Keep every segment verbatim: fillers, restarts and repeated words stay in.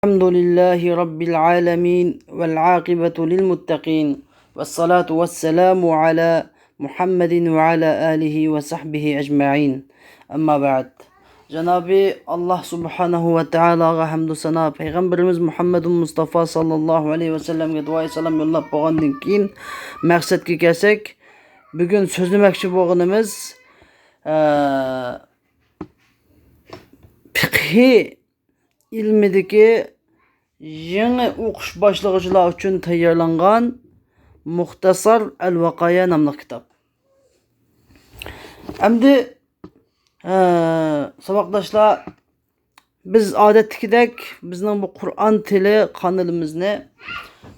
الحمد لله رب العالمين والعاقبة للمتقين والصلاة والسلام على محمد وعلى آله وصحبه أجمعين. أما بعد. جانابى ئاللاھ سۇبھانەھۇ ۋە تائالاغا ھەمدۇ سانا، پەيغەمبىرىمىز مۇھەممەدۇل مۇستافا ساللاللاھۇ ئەلەيھى ۋەسەللەمگە دۇئائى سالام يوللاپ بولغاندىن كېيىن، مەقسەتكە كەلسەك، بۈگۈن سۆزلىمەكچى بولغىنىمىز، ئە، پىقھى ئىلمىدىكى يېڭى ئوقۇش باشلىغۇچىلار ئۈچۈن تەييارلانغان مۇختەسار ئەل ۋاقايا ناملىق كىتاب. ئەمدى، ئە، ساۋاقداشلار، بىز ئادەتتىكىدەك بىزنىڭ بۇ قۇرئان تىلى قانىلىمىزنى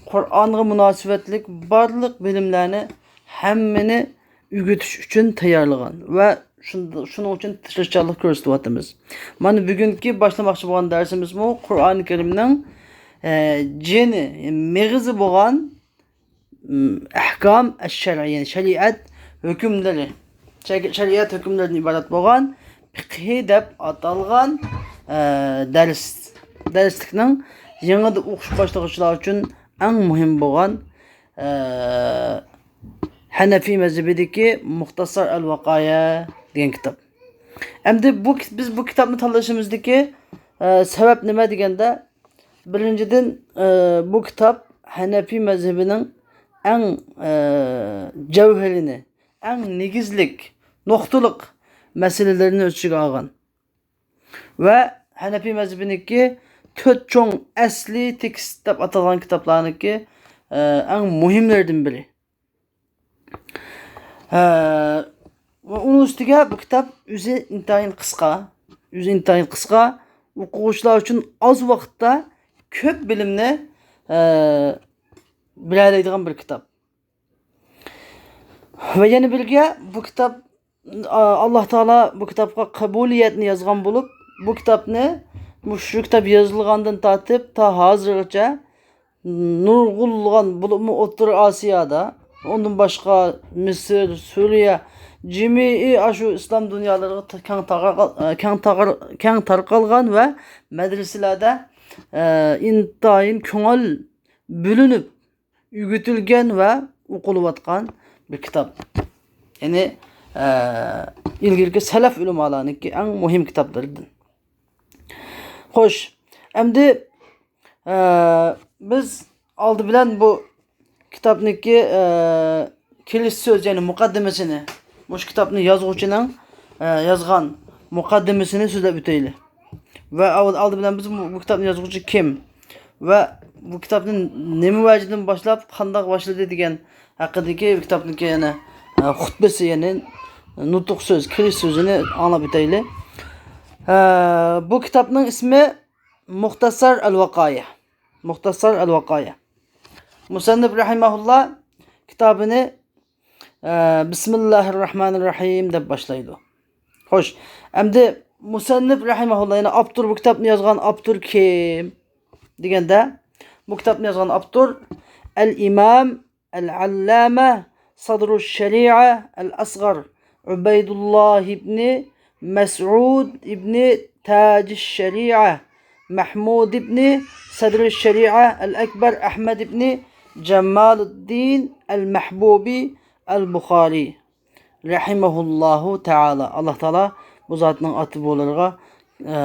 قۇرئانغا مۇناسىۋەتلىك بارلىق بىلىملەرنى ھەممىنى ئۆگىتىش ئۈچۈن تەييارلىغان ۋە شۇن-، شۇنىڭ ئۈچۈن تىرىشچانلىق كۆرسىتىۋاتىمىز. مانا بۈگۈنكى باشلىماقچى بولغان دەرسىمىزمۇ قۇرئانى كەرىمنىڭ، ئە، جېنى، مېغىزى بولغان، ئىم، ئەھكام ئەششەرئىيە، يەنى شەرىئەت ھۆكۈملىرى، شەرىئەت ھۆكۈملىرىدىن ئىبارەت بولغان پىقھى دەپ ئاتالغان، ئە، دەرس، دەرسلىكنىڭ يېڭىدا ئوقۇش باشلىغۇچىلار ئۈچۈن ئەڭ مۇھىم بولغان، ئە، ھەنەفىي مەزھىپىدىكى مۇختەسار ئەل ۋاقايە دېگەن كىتاب. ئەمدى بۇ، بىز بۇ كىتابنى تاللىشىمىزدىكى، ئە، سەۋەب نېمە دېگەندە، بىرىنچىدىن، ئە، بۇ كىتاب ھەنەپىي مەزھىپىنىڭ ئەڭ، ئە، جەۋھىرىنى، ئەڭ نېگىزلىك، نۇقتىلىق مەسىلىلىرىنى ئۆز ئىچىگە ئالغان. ۋە ھەنەپىي مەزھىپىنىڭكى تۆت چوڭ ئەسلى تېكىست دەپ ئاتالغان كىتابلارنىڭكى، ئە، ئەڭ مۇھىملىرىدىن بىرى. ئە، ۋە ئۇنىڭ ئۈستىگە بۇ كىتاب ئۆزى ئىنتايىن قىسقا، ئۆزى ئىنتايىن قىسقا، ئوقۇغۇچىلار ئۈچۈن ئاز ۋاقىتتا كۆپ بىلىمنى، ئە، بېرەلەيدىغان بىر كىتاب. ۋە يەنە بىرگە بۇ كىتاب، ئا، ئاللاھ تائالا بۇ كىتابقا قەبۇلىيەتنى يازغان بولۇپ، بۇ كىتابنى، مۇشۇ كىتاب يېزىلغاندىن تارتىپ تا ھازىرغىچە نۇرغۇنلىغان، بولۇپمۇ ئوتتۇرا ئاسىيادا، ئۇندىن باشقا مىسىر، سۈرىيە، جىمىئىي ئاشۇ ئىسلام دۇنيالىرىغا تا-، كەڭ تاغا-، كەڭ تاغار-، كەڭ تارقالغان ۋە مەدرىسىلەردە، ئە، ئىنتايىن كۆڭۈل بۆلۈنۈپ ئۆگىتىلگەن ۋە ئوقۇلۇۋاتقان بىر كىتاب. يەنى، ئە، ئىلگىرىكى سەلەف ئۆلىمالارنىڭكى ئەڭ مۇھىم كىتابلىرىدىن. خوش، ئەمدى، ئە، بىز ئالدى بىلەن بۇ كىتابنىڭكى، ئە، كىرىش سۆز، يەنى مۇقەددىمىسىنى، مۇشۇ كىتابنى يازغۇچىنىڭ، ئە، يازغان مۇقەددىمىسىنى سۆزلەپ ئۆتەيلى. ۋە ئال-، ئالدى بىلەن بىز بۇ، بۇ كىتابنى يازغۇچى كىم ۋە بۇ كىتابنى نېمە ۋەجىدىن باشلاپ، قانداق باشلىدى دېگەن ھەققىدىكى كىتابنىڭكى يەنە، ئە، خۇتبىسى، يەنى نۇتۇق سۆز، كىرىش سۆزىنى ئاڭلاپ ئۆتەيلى. ئە، بۇ كىتابنىڭ ئىسمى مۇختەسەر ئەل ۋاقايە. مۇختەسەر ئەل ۋاقايە. مۇسەننىپ رەھىمەھۇللا كىتابىنى، ئە، بىسمىللاھىر راھمانىر راھىم دەپ باشلايدۇ. خوش، ئەمدى مۇسەننىپ رەھىمەھۇللا، يەنى ئاپتور، بۇ كىتابنى يازغان ئاپتور كىم دېگەندە، بۇ كىتابنى يازغان ئاپتور ئەل ئىمام ئەل-ئەللامە سەدرۇش شەرىئە ئەل-ئەسغەر ئۇبەيدۇللاھ ئىبنى مەسئۇد ئىبنى تاجىش شەرىئە مەھمۇد ئىبنى سەدرىش شەرىئە ئەل-ئەكبەر ئەھمەد ئىبنى جامالۇددىن ئەل-مەھبۇبى ئەل-بۇخارى رەھىمەھۇللاھۇ تائالا. ئاللاھ تائالا بۇ زاتنىڭ ئاتا-بوۋىلىرىغا، ئە،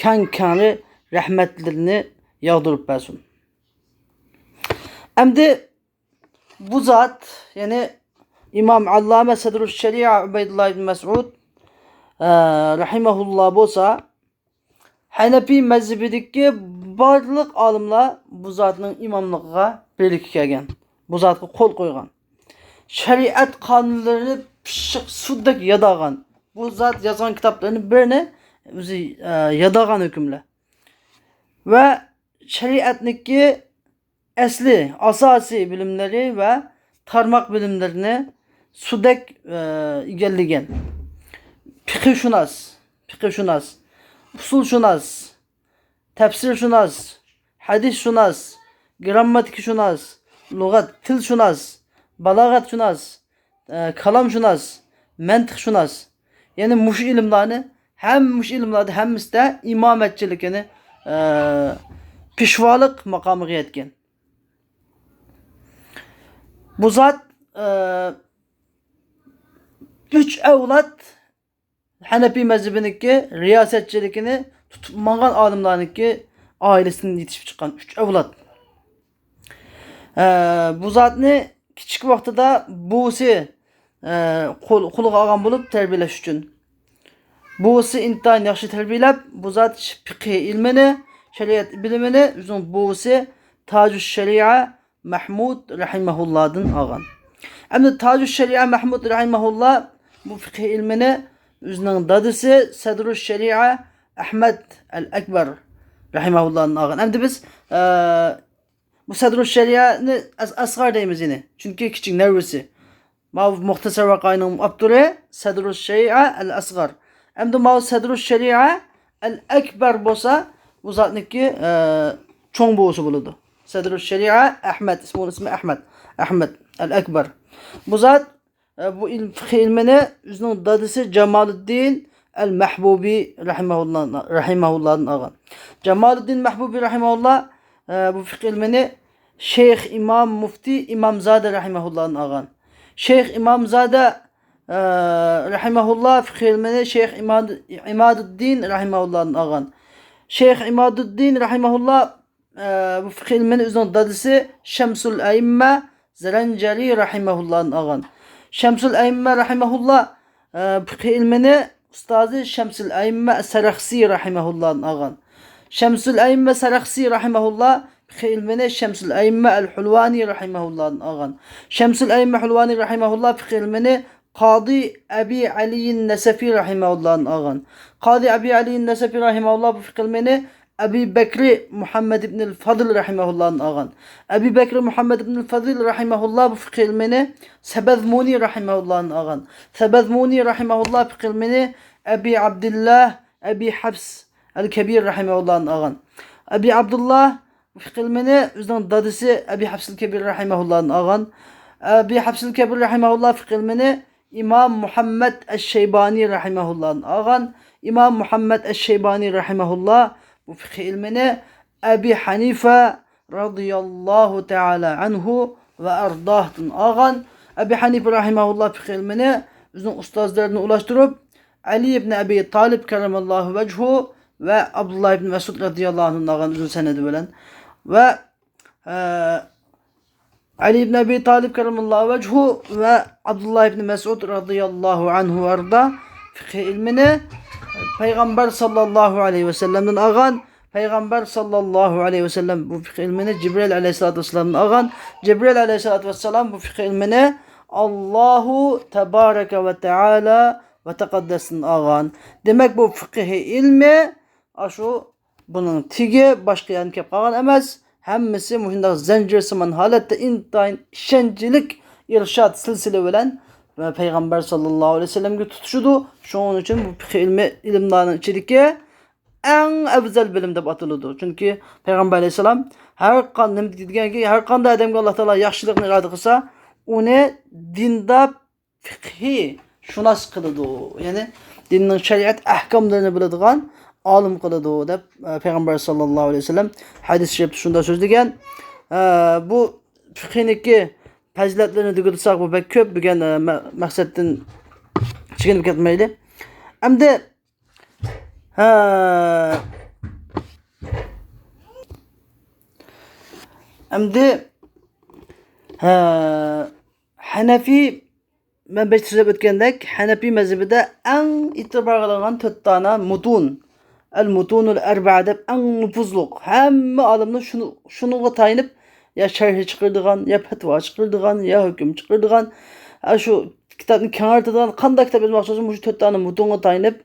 كەڭ-كەڭرى رەھمەتلىرىنى ياغدۇرۇپ بەرسۇن. ئەمدى بۇ زات، يەنى ئىمام ئاللامە سەدرۇش شەرىئە ئۇبەيدۇللا ئىبن مەسئۇد، ئە، رەھىمەھۇللا بولسا، ھەنەپىي مەزھىپىدىكى بارلىق ئالىملار بۇ زاتنىڭ ئىماملىقىغا بىرلىككە كەلگەن، بۇ زاتقا قول قويغان. شەرىئەت قانۇنلىرىنى پىششىق سۇدەك ياداغان. بۇ زات يازغان كىتابلىرىنىڭ بىرىنى ئۆزى، ئە، ياداغان ھۆكۈملەر. ۋە شەرىئەتنىڭكى ئەسلى، ئاساسىي بىلىملىرى ۋە تارماق بىلىملىرىنى سۇدەك، ئە، ئىگىلىگەن. پىقىھشۇناس، پىقىھشۇناس، ئۇسۇلشۇناس، تەپسىرشۇناس، ھەدىسشۇناس، گىرامماتىكىشۇناس، لۇغەت، تىلشۇناس، بالاغەتشۇناس، ئە، كالامشۇناس، مەنتىقشۇناس. يەنى مۇشۇ ئىلىملارنى ھەم-، مۇشۇ ئىلىملاردا ھەممىسىدە ئىمامەتچىلىكىنى، ئە، پېشۋالىق ماقامىغا يەتكەن. بۇ زات، ئە، ئۈچ ئەۋلاد ھەنەپىي مەزھىپىنىڭكى رىياسەتچىلىكىنى تۇتۇپ ماڭغان ئالىملارنىڭكى ئائىلىسىدىن يېتىشىپ چىققان ئۈچ ئەۋلاد. ئە، بۇ زاتنى كىچىك ۋاقتىدا بوۋىسى، ئە، قول-، قولىغا ئالغان بولۇپ تەربىيەلەش ئۈچۈن. بوۋىسى ئىنتايىن ياخشى تەربىيەلەپ، بۇ زات فىقھىي ئىلمىنى، شەرىئەت بىلىمىنى ئۆزىنىڭ بوۋىسى تاجۇش شەرىئە مەھمۇد رەھىمەھۇللادىن ئالغان. ئەمدى تاجۇش شەرىئە مەھمۇد رەھىمەھۇللا بۇ فىقھىي ئىلمىنى ئۆزىنىڭ دادىسى سەدرۇش شەرىئە ئەھمەد ئەل ئەكبەر رەھىمەھۇللادىن ئالغان. ئەمدى بىز، ئە، بۇ سەدرۇش شەرىئەنى ئەس-، ئەسغار دەيمىز يەنى. چۈنكى كىچىك نەۋرىسى. ماۋۇ مۇختەسەر ۋەقائىنىڭ ئاپتورى سەدرۇش شەرىئە ئەل ئەسغار. ئەمدى ماۋۇ سەدرۇش شەرىئە ئەل ئەكبەر بولسا، بۇ زاتنىڭكى، ئە، چوڭ بوۋىسى بولىدۇ. سەدرۇش شەرىئە ئەھمەد، ئىسمۇل ئىسمى ئەھمەد. ئەھمەد ئەل ئەكبەر. بۇ زات، ئە، بۇ ئىلم، فىقھىي ئىلمىنى ئۆزىنىڭ دادىسى جامالىددىن ئەل مەھبۇبى رەھىمەھۇللا، رەھىمەھۇللادىن ئالغان. جامالىددىن مەھبۇبى رەھىمەھۇللا، ئە، بۇ فىقھىي ئىلمىنى شەيخ ئىمام مۇفتى ئىمامزادە رەھىمەھۇللادىن ئالغان. شەيخ ئىمامزادە، ئە، رەھىمەھۇللا فىقھىي ئىلمىنى شەيخ ئىماد-، ئىمادۇددىن رەھىمەھۇللادىن ئالغان. شەيخ ئىمادۇددىن رەھىمەھۇللا، ئە، بۇ فىقھىي ئىلمىنى ئۆزىنىڭ دادىسى شەمسۇل ئەئىممە زەرەنجەرى رەھىمەھۇللادىن ئالغان. شەمسۇل ئەئىممە رەھىمەھۇللا، ئە، فىقھىي ئىلمىنى ئۇستازى شەمسۇل ئەئىممە سەرەخسى رەھىمەھۇللادىن ئالغان. شەمسۇل ئەئىممە سەرەخسى رەھىمەھۇللا فىقھىي ئىلمىنى شەمسۇل ئەئىممە ئەل ھۇلۋانى رەھىمەھۇللادىن ئالغان. شەمسۇل ئەئىممە ھۇلۋانى رەھىمەھۇللا فىقھىي ئىلمىنى قازى ئەبى ئەلىيىن نەسەفى رەھىمەھۇللادىن ئالغان. قازى ئەبى ئەلىيىن نەسەفى رەھىمەھۇللا بۇ فىقھىي ئىلمىنى ئەبى بەكرى مۇھەممەد ئىبنىل فازىل رەھىمەھۇللادىن ئالغان. ئەبى بەكرى مۇھەممەد ئىبنىل فازىل رەھىمەھۇللا بۇ فىقھىي ئىلمىنى سەبەزمۇنى رەھىمەھۇللادىن ئالغان. سەبەزمۇنى رەھىمەھۇللا فىقھىي ئىلمىنى ئەبى ئابدىللا ئەبى ھەفس ئەل كەبىر رەھىمەھۇللادىن ئالغان. ئەبى ئابدۇللا فىقھىي ئىلمىنى ئۆزىنىڭ دادىسى ئەبى ھەفس ئەل كەبىر رەھىمەھۇللادىن ئالغان. ئەبى ھەفس ئەل كەبىر رەھىمەھۇللا فىقھىي ئىلمىنى ئىمام مۇھەممەد ئەششەيبانى رەھىمەھۇللادىن ئالغان. ئىمام مۇھەممەد ئەششەيبانى رەھىمەھۇللا بۇ فىقھىي ئىلمىنى ئەبى ھەنىفە رەزىياللاھۇ تەئالا ئەنھۇ ۋە ئەرداھتىن ئالغان. ئەبى ھەنىفە رەھىمەھۇللا فىقھىي ئىلمىنى ئۆزىنىڭ ئۇستازلىرىدىن ئۇلاشتۇرۇپ، ئەلى ئىبنى ئەبى تالىب كەررەمەللاھۇ ۋەجھۇ ۋە ئابدۇللا ئىبنى مەسئۇد رەزىياللاھۇ ئەنھۇدىن ئالغان ئۆزىنىڭ سەنىدى بىلەن. ۋە، ئە، ئەلى ئىبنى ئەبى تالىب كەررەمەللاھۇ ۋەجھۇ ۋە ئابدۇللا ئىبنى مەسئۇد رەزىياللاھۇ ئەنھۇ ۋە ئەردا فىقھىي ئىلمىنى پەيغەمبەر ساللاللاھۇ ئەلەيھى ۋەسەللەمدىن ئالغان. پەيغەمبەر ساللاللاھۇ ئەلەيھى ۋەسەللەم بۇ فىقھىي ئىلمىنى جىبرىئىل ئەلەيھىسسالاتۇ ۋەسسالامدىن ئالغان. جىبرىئىل ئەلەيھىسسالاتۇ ۋەسسالام بۇ فىقھىي ئىلمىنى ئاللاھۇ تەبارەكە ۋە تەئالا ۋە تەقەددەستىن ئالغان. دېمەك، بۇ فىقھىي ئىلمى ئاشۇ بۇنىڭ تېگى باشقا يەردىن كېلىپ قالغان ئەمەس. ھەممىسى مۇشۇنداق زەنجىرسىمان ھالەتتە ئىنتايىن ئىشەنچلىك ئىرشاد سىلسىلە بىلەن پەيغەمبەر ساللاللاھۇ ئەلەيھى ۋەسەللەمگە تۇتىشىدۇ. شۇنىڭ ئۈچۈن بۇ فىقھىي ئىلمى ئىلىملارنىڭ ئىچىدىكى ئەڭ ئەۋزەل بىلىم دەپ ئاتىلىدۇ. چۈنكى پەيغەمبەر ئەلەيھىسسالام ھەر قان-، نېمە دېگەنكى، ھەر قانداق ئادەمگە ئاللا تائالا ياخشىلىقنى ئىرادە قىلسا، ئۇنى دىندا فىقھىي شۇناس قىلىدۇ. يەنى دىننىڭ شەرىئەت ئەھكاملىرىنى بىلىدىغان ئالىم قىلىدۇ دەپ، ئە، پەيغەمبەر ساللاللاھۇ ئەلەيھى ۋەسەللەم ھەدىس شەرىپتە شۇنداق سۆزلىگەن. ئە، بۇ فىقھنىكى پەزىلەتلىرىنى دېگۈدىساق بۇ بەك كۆپ. بۈگۈن، ئە، مە-، مەقسەتتىن چېكىنىپ كەتمەيلى. ئەمدى، ھە، ئەمدى، ھە، ھەنەفىي، مەن باشتا سۆزلەپ ئۆتكەندەك، ھەنەپىي مەزھىپىدە ئەڭ ئېتىبارغا ئېلىنغان تۆت دانە مۇتۇن، ئەل مۇتۇنۇل ئەربەئە دەپ ئەڭ نوپۇزلۇق، ھەممە ئالىمنىڭ شۇنى، شۇنىڭغا تايىنىپ يا شەرھى چىقىرىدىغان، يا پەتىۋا چىقىرىدىغان، يا ھۆكۈم چىقىرىدىغان، ئە، شۇ كىتابنى كېڭەيتىدىغان قانداق كىتاب يازماقچى بولسا، مۇشۇ تۆت دانە مۇتۇنغا تايىنىپ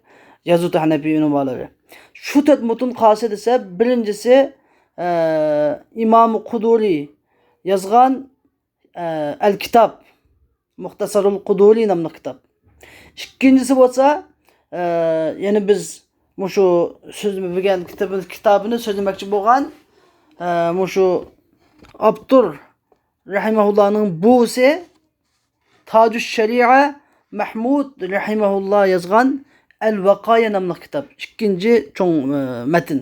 يازىدۇ ھەنەپىي ئۆلىمالىرى. شۇ تۆت مۇتۇن قايسى دېسە، بىرىنچىسى، ئە، ئىمام قۇدۇرى يازغان، ئە، ئەل كىتاب، مۇختەسەرۇل قۇدۇرى ناملىق كىتاب. ئىككىنچىسى بولسا، ئە، يەنە بىز مۇشۇ سۆزلىمە بىلگەن كىتابىمىز، كىتابىنى سۆزلىمەكچى بولغان، ئە، مۇشۇ ئاپتور رەھىمەھۇللانىڭ بوۋىسى تاجۇش شەرىئە مەھمۇد رەھىمەھۇللا يازغان ئەل ۋاقايە ناملىق كىتاب، ئىككىنچى چوڭ، ئە، مەتن.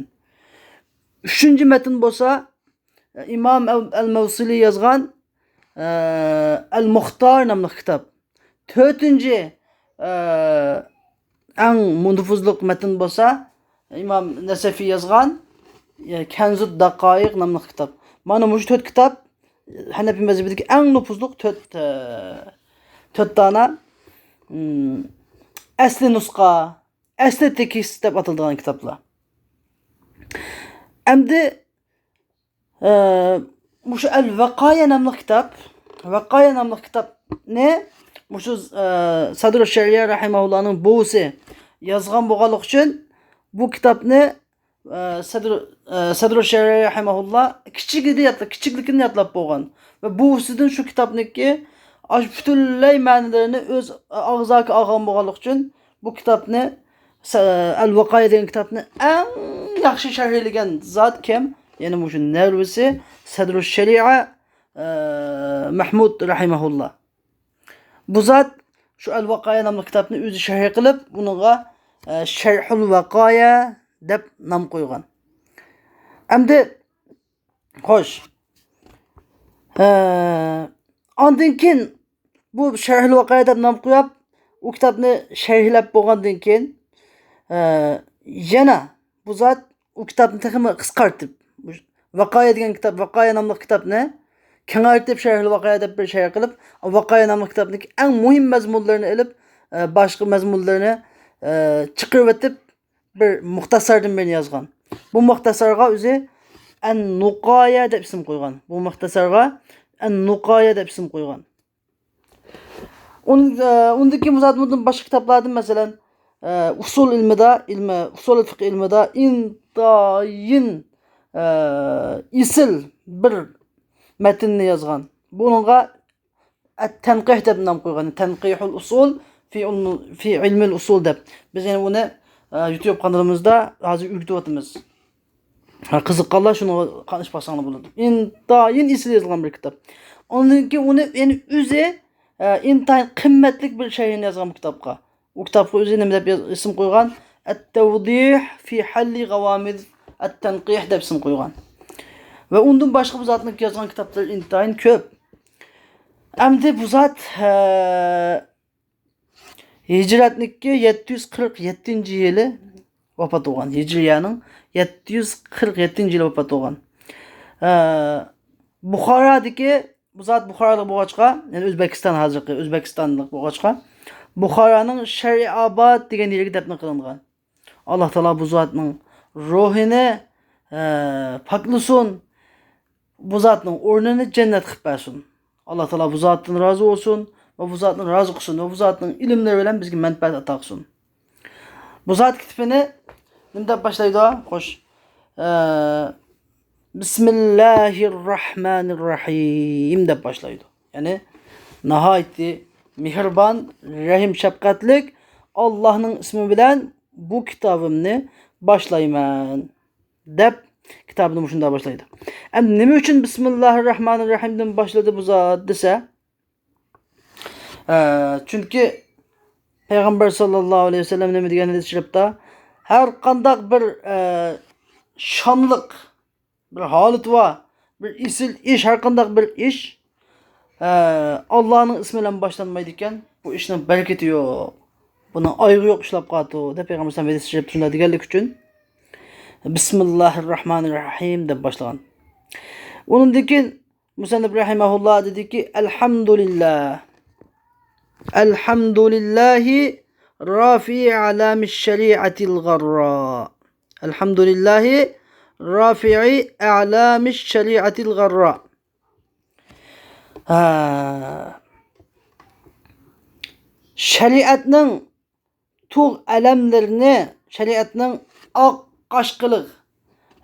ئۈچىنچى مەتن بولسا، ئىمام ئەل-، ئەل-مەۋسىلى يازغان، ئە، ئەل-مۇختار ناملىق كىتاب. تۆتىنچى، ئە، ئەڭ نوپۇزلۇق مەتن بولسا، ئىمام نەسەفى يازغان، ئە، كەنزۇد داقايىق ناملىق كىتاب. مانا مۇشۇ تۆت كىتاب ھەنەپىي مەزھىپىدىكى ئەڭ نوپۇزلۇق تۆت، ئە، تۆت دانە، ئىم، ئەسلى نۇسخا، ئەسلى تېكىست دەپ ئاتىلىدىغان كىتابلار. ئەمدى، ئە، مۇشۇ ئەل ۋەقايە ناملىق كىتاب، ۋەقايە ناملىق كىتابنى مۇشۇ، ئە، سەدرۇ شەرىئە رەھىمەھۇللانىڭ بوۋىسى يازغان بولغانلىقى ئۈچۈن بۇ كىتابنى، ئە، سەدرۇ، ئە، سەدرۇ شەرىئە رەھىمەھۇللا كىچىك ئىدى، يادلا-، كىچىكلىكىدىن يادلاپ بولغان. ۋە بوۋىسىدىن شۇ كىتابنىڭكى ئاشۇ پۈتۈنلەي مەنىلىرىنى ئۆز ئاغزاكى ئالغان بولغانلىقى ئۈچۈن بۇ كىتابنى، سە-، ئەل ۋەقايە دېگەن كىتابنى ئەڭ ياخشى شەرھلىگەن زات كىم؟ يەنى مۇشۇ نەۋرىسى سەدرۇ شەرىئە، ئە، مەھمۇد رەھىمەھۇللا. بۇ زات شۇ ئەل ۋەقايە ناملىق كىتابنى ئۆزى شەرھ قىلىپ، ئۇنىڭغا، ئە، شەرھۇل ۋەقايە دەپ نام قويغان. ئەمدى، خوش. ئە، ئاندىن كېيىن بۇ شەرھۇل ۋەقايە دەپ نام قويۇپ، ئۇ كىتابنى شەرھلەپ بولغاندىن كېيىن، ئە، يەنە بۇ زات ئۇ كىتابنى تېخىمۇ قىسقارتىپ، ۋەقايە دېگەن كىتاب، ۋەقايە ناملىق كىتابنى كېڭەيتىپ، شەرھۇل ۋەقايە دەپ بىر شەرھ قىلىپ، ۋەقايە ناملىق كىتابنىڭ ئەڭ مۇھىم مەزمۇنلىرىنى ئېلىپ، ئە، باشقا مەزمۇنلىرىنى، ئە، چىقىرىۋېتىپ، بىر مۇختەسەردىن بىرنى يازغان. بۇ مۇختەسەرغا ئۆزى ئەن نۇقايە دەپ ئىسىم قويغان. بۇ مۇختەسەرغا ئەن نۇقايە دەپ ئىسىم قويغان. ئۇن-، ئە، ئۇندىن كېيىن بۇ زات بۇندىن باشقا كىتابلاردىن، مەسىلەن، ئە، ئۇسۇل ئىلمىدا، ئىلمى، ئۇسۇل فىقھ ئىلمىدا ئىنتايىن، ئە، ئېسىل بىر مەتننى يازغان. بۇنىڭغا ئەت-تەنقىھ دەپ نام قويغان. تەنقىھۇل ئۇسۇل فى ئىلمى-، فى ئىلمىل ئۇسۇل دەپ. بىز يەنە ئۇنى، ئە، يۇتۇب قانىلىمىزدا ھازىر ئۆگىتىۋاتىمىز. ھە، قىزىققانلار شۇنىڭغا قاتنىشىپ باقساڭلار بولىدۇ. ئىنتايىن ئېسىل يېزىلغان بىر كىتاب. ئاندىن كېيىن ئۇنى يەنە ئۆزى، ئە، ئىنتايىن قىممەتلىك بىر شەرھىنى يازغان بۇ كىتابقا. ئۇ كىتابقا ئۆزى نېمە دەپ ياز-، ئىسىم قويغان؟ ئەت-تەۋدىھ فى ھەللى غاۋامىز ئەت-تەنقىھ دەپ ئىسىم قويغان. ۋە ئۇندىن باشقا بۇ زاتنىڭ يازغان كىتابلىرى ئىنتايىن كۆپ. ئەمدى بۇ زات، ھە، ھىجرەتنىڭكى يەتتە يۈز قىرىق يەتتىنچى يىلى ۋاپات بولغان. ھىجرىيەنىڭ يەتتە يۈز قىرىق يەتتىنچى يىلى ۋاپات بولغان. ئە، بۇخارادىكى، بۇ زات بۇخارالىق بولغاچقا، يەنى ئۆزبېكىستان، ھازىرقى ئۆزبېكىستانلىق بولغاچقا، بۇخارانىڭ شەرئىئاباد دېگەن يېرىگە دەپنە قىلىنغان. ئاللا تائالا بۇ زاتنىڭ روھىنى، ئە، پاكلىسۇن. بۇ زاتنىڭ ئورنىنى جەننەت قىلىپ بەرسۇن. ئاللا تائالا بۇ زاتتىن رازى بولسۇن ۋە بۇ زاتنى رازى قىلسۇن ۋە بۇ زاتنىڭ ئىلىملىرى بىلەن بىزگە مەنپەئەت ئاتا قىلسۇن. بۇ زات كىتابىنى نېمە دەپ باشلايدۇ؟ خوش. ئە، بىسمىللاھىر راھمانىر راھىم دەپ باشلايدۇ. يەنى ناھايىتى مېھرىبان، رەھىم شەپقەتلىك ئاللاھنىڭ ئىسمى بىلەن بۇ كىتابىمنى باشلايمەن دەپ كىتابىنى مۇشۇنداق باشلايدۇ. ئەمدى نېمە ئۈچۈن بىسمىللاھىر راھمانىر راھىمدىن باشلىدى بۇ زات دېسە، ئە، چۈنكى پەيغەمبەر ساللاللاھۇ ئەلەيھى ۋەسەللەم نېمە دېگەن ھەدىس شېرىپتا، ھەر قانداق بىر، ئە، شانلىق بىر ھالىتى بار، بىر ئېسىل ئىش، ھەر قانداق بىر ئىش، ئە، ئاللانىڭ ئىسمى بىلەن باشلانمايدىكەن، بۇ ئىشنىڭ بەرىكىتى يوق، بۇنىڭ ئايىغى يوق ئىشلاپ قالىدۇ، دەپ پەيغەمبەر ئەلەيھىسسالام ھەدىس شېرىپتە شۇنداق دېگەنلىكى ئۈچۈن، بىسمىللاھىررەھمانىررەھىم دەپ باشلىغان. ئۇنىڭدىن كېيىن مۇسەننىپ رەھىمەھۇللا دېدىكى، ئەلھەمدۇلىللا. ئەلھەمدۇلىللاھى رافىئى ئەلامىش شەرىئەتىل غەررا. ئەلھەمدۇلىللاھى رافىئى ئەلامىش شەرىئەتىل غەررا. ھە. شەرىئەتنىڭ تۇغ ئەلەملىرىنى، شەرىئەتنىڭ ئاق قاشقىلىق،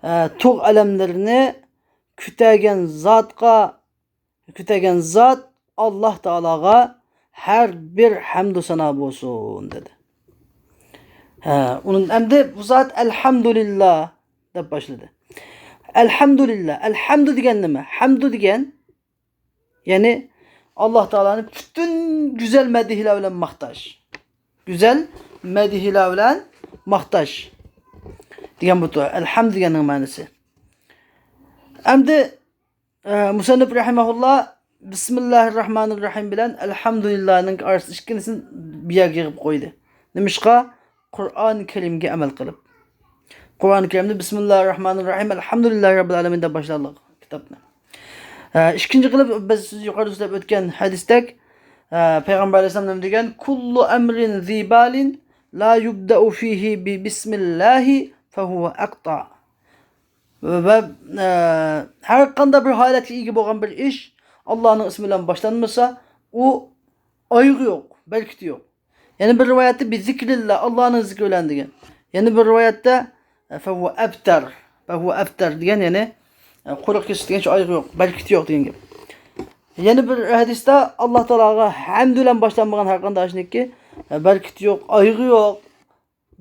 ئە، تۇغ ئەلەملىرىنى كۆتەرگەن زاتقا، كۆتەرگەن زات ئاللا تائالاغا ھەر بىر ھەمدۇ سانا بولسۇن، دېدى. ھە، ئۇنىڭ ئەمدى بۇ زات ئەلھەمدۇلىللا دەپ باشلىدى. ئەلھەمدۇلىللا، ئەلھەمدۇ دېگەن نېمە؟ ھەمدۇ دېگەن يەنى ئاللا تائالانى پۈتۈن گۈزەل مەدھىيلەر بىلەن ماختاش. گۈزەل مەدھىيلەر بىلەن ماختاش دېگەن بۇ. ئەلھەمدۇ دېگەننىڭ مەنىسى. ئەمدى، ئە، مۇسەننىپ رەھىمەھۇللا بىسمىللاھىر راھمانىر راھىم بىلەن ئەلھەمدۇلىللانىڭ ئارىسىدا ئىككىلىسىنى بىر يەرگە يىغىپ قويدى. نېمىشقا؟ قۇرئان كەرىمگە ئەمەل قىلىپ. قۇرئان كەرىمدە بىسمىللاھىر راھمانىر راھىم، ئەلھەمدۇلىللاھى رەببىل ئالەمىن دەپ باشلاندى كىتابنى. ئە، ئىككىنچى قىلىپ، بىز يۇقىرىدا سۆزلەپ ئۆتكەن ھەدىستەك، ئە، پەيغەمبەر ئەلەيھىسسالام نېمە دېگەن؟ كۇللۇ ئەمرىن زىبالىن لا يۇبدەئۇ فىھى بىبىسمىللاھى فەھۇۋە ئەقتە. ۋە، ئە، ھەر قانداق بىر ھالەتكە ئىگە بولغان بىر ئىش ئاللانىڭ ئىسمى بىلەن باشلانمىسا، ئۇ ئايىغى يوق، بەرىكىتى يوق. يەنە بىر رىۋايەتتە بىزىكرىللا، ئاللانىڭ زىكرى بىلەن دېگەن. يەنە بىر رىۋايەتتە، فەھۇۋە ئەبتەر، فەھۇۋە ئەبتەر دېگەن، يەنى، قۇرۇق كېسىك دېگەنچە ئايىغى يوق، بەرىكىتى يوق دېگەن گەپ. يەنە بىر ھەدىستە ئاللا تائالاغا ھەمد بىلەن باشلانمىغان ھەر قانداق ئىشنىڭكى بەرىكىتى يوق، ئايىغى يوق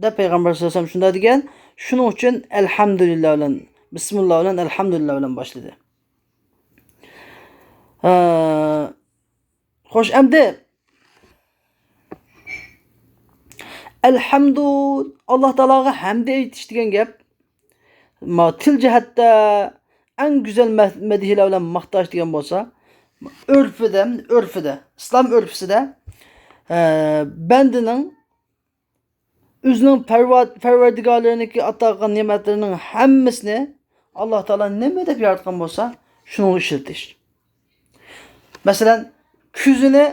دەپ پەيغەمبەر سەللەللاھۇ ئەلەيھى ۋەسەللەم شۇنداق دېگەن. شۇنىڭ ئۈچۈن ئەلھەمدۇلىللا بىلەن، بىسمىللا بىلەن، ئەلھەمدۇلىللا بىلەن باشلىدى. ھە، خوش، ئەمدى ئەلھەمدۇ، ئاللا تائالاغا ھەمد ئېيتىش دېگەن گەپ، ما، تىل جەھەتتە ئەڭ گۈزەل مە-، مەدھىيلەر بىلەن ماختاش دېگەن بولسا، ئۆرپىدە، ئۆرپىدە، ئىسلام ئۆرپىسىدە، ئە، بەندىنىڭ ئۆزىنىڭ پەرۋا-، پەرۋەردىگارلىرىنىڭكى ئاتا قىلغان نېمەتلىرىنىڭ ھەممىسىنى ئاللا تائالا نېمە دەپ ياراتقان بولسا، شۇنىڭغا ئىشلىتىش. مەسىلەن، كۆزىنى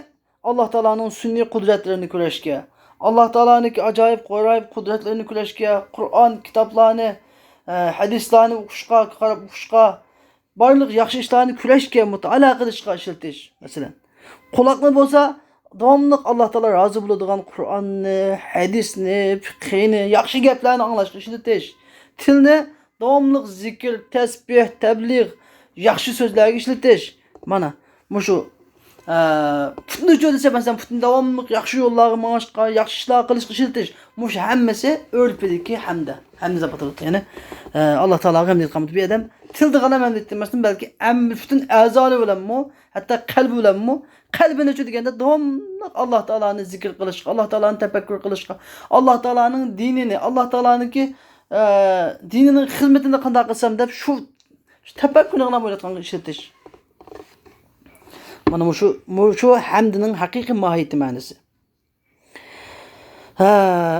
ئاللا تائالانىڭ سۈنئىي قۇدرەتلىرىنى كۆرۈشكە، ئاللا تائالانىڭكى ئاجايىپ غارايىپ قۇدرەتلىرىنى كۆرۈشكە، قۇرئان، كىتابلارنى، ئە، ھەدىسلارنى ئوقۇشقا، قاراپ ئوقۇشقا، بارلىق ياخشى ئىشلارنى كۆرۈشكە، مۇتالىئە قىلىشقا ئىشلىتىش، مەسىلەن. قۇلاقنى بولسا، داۋاملىق ئاللا تائالا رازى بولىدىغان قۇرئاننى، ھەدىسنى، فىقھىنى، ياخشى گەپلەرنى ئاڭلاشقا ئىشلىتىش. تىلنى داۋاملىق زىكىر، تەسبىھ، تەبلىغ، ياخشى سۆزلەرگە ئىشلىتىش. مانا، مۇشۇ، ئە، پۇتنىچۇ دېسە، مەسىلەن، پۇتنى داۋاملىق ياخشى يوللارغا مېڭىشقا، ياخشى ئىشلارغا قىلىشقا ئىشلىتىش. مۇشۇ ھەممىسى ئۆرپىدىكى ھەمدە. ھەمدە دەپ ئاتىلىدۇ. يەنى، ئە، ئاللا تائالاغا ھەمدە ئېيتقان بۇ ئادەم تىل دېگەن ھەمدە ئېيتماستىن، بەلكى ھەممە پۈتۈن ئەزالىرى بىلەنمۇ، ھەتتا قەلبى بىلەنمۇ، قەلبىنىچۇ دېگەندە داۋاملىق ئاللا تائالانى زىكىر قىلىشقا، ئاللا تائالانى تەپەككۇر قىلىشقا، ئاللا تائالانىڭ دىنىنى، ئاللا تائالانىڭكى، ئە، دىنىنىڭ خىزمىتىنى قانداق قىلسام دەپ شۇ، شۇ تەپەككۇرنى قىلىپ ئويلايدىغانغا ئىشلىتىش. مانا مۇشۇ، مۇشۇ ھەمدىنىڭ ھەقىقىي ماھىيىتى، مەنىسى. ھە،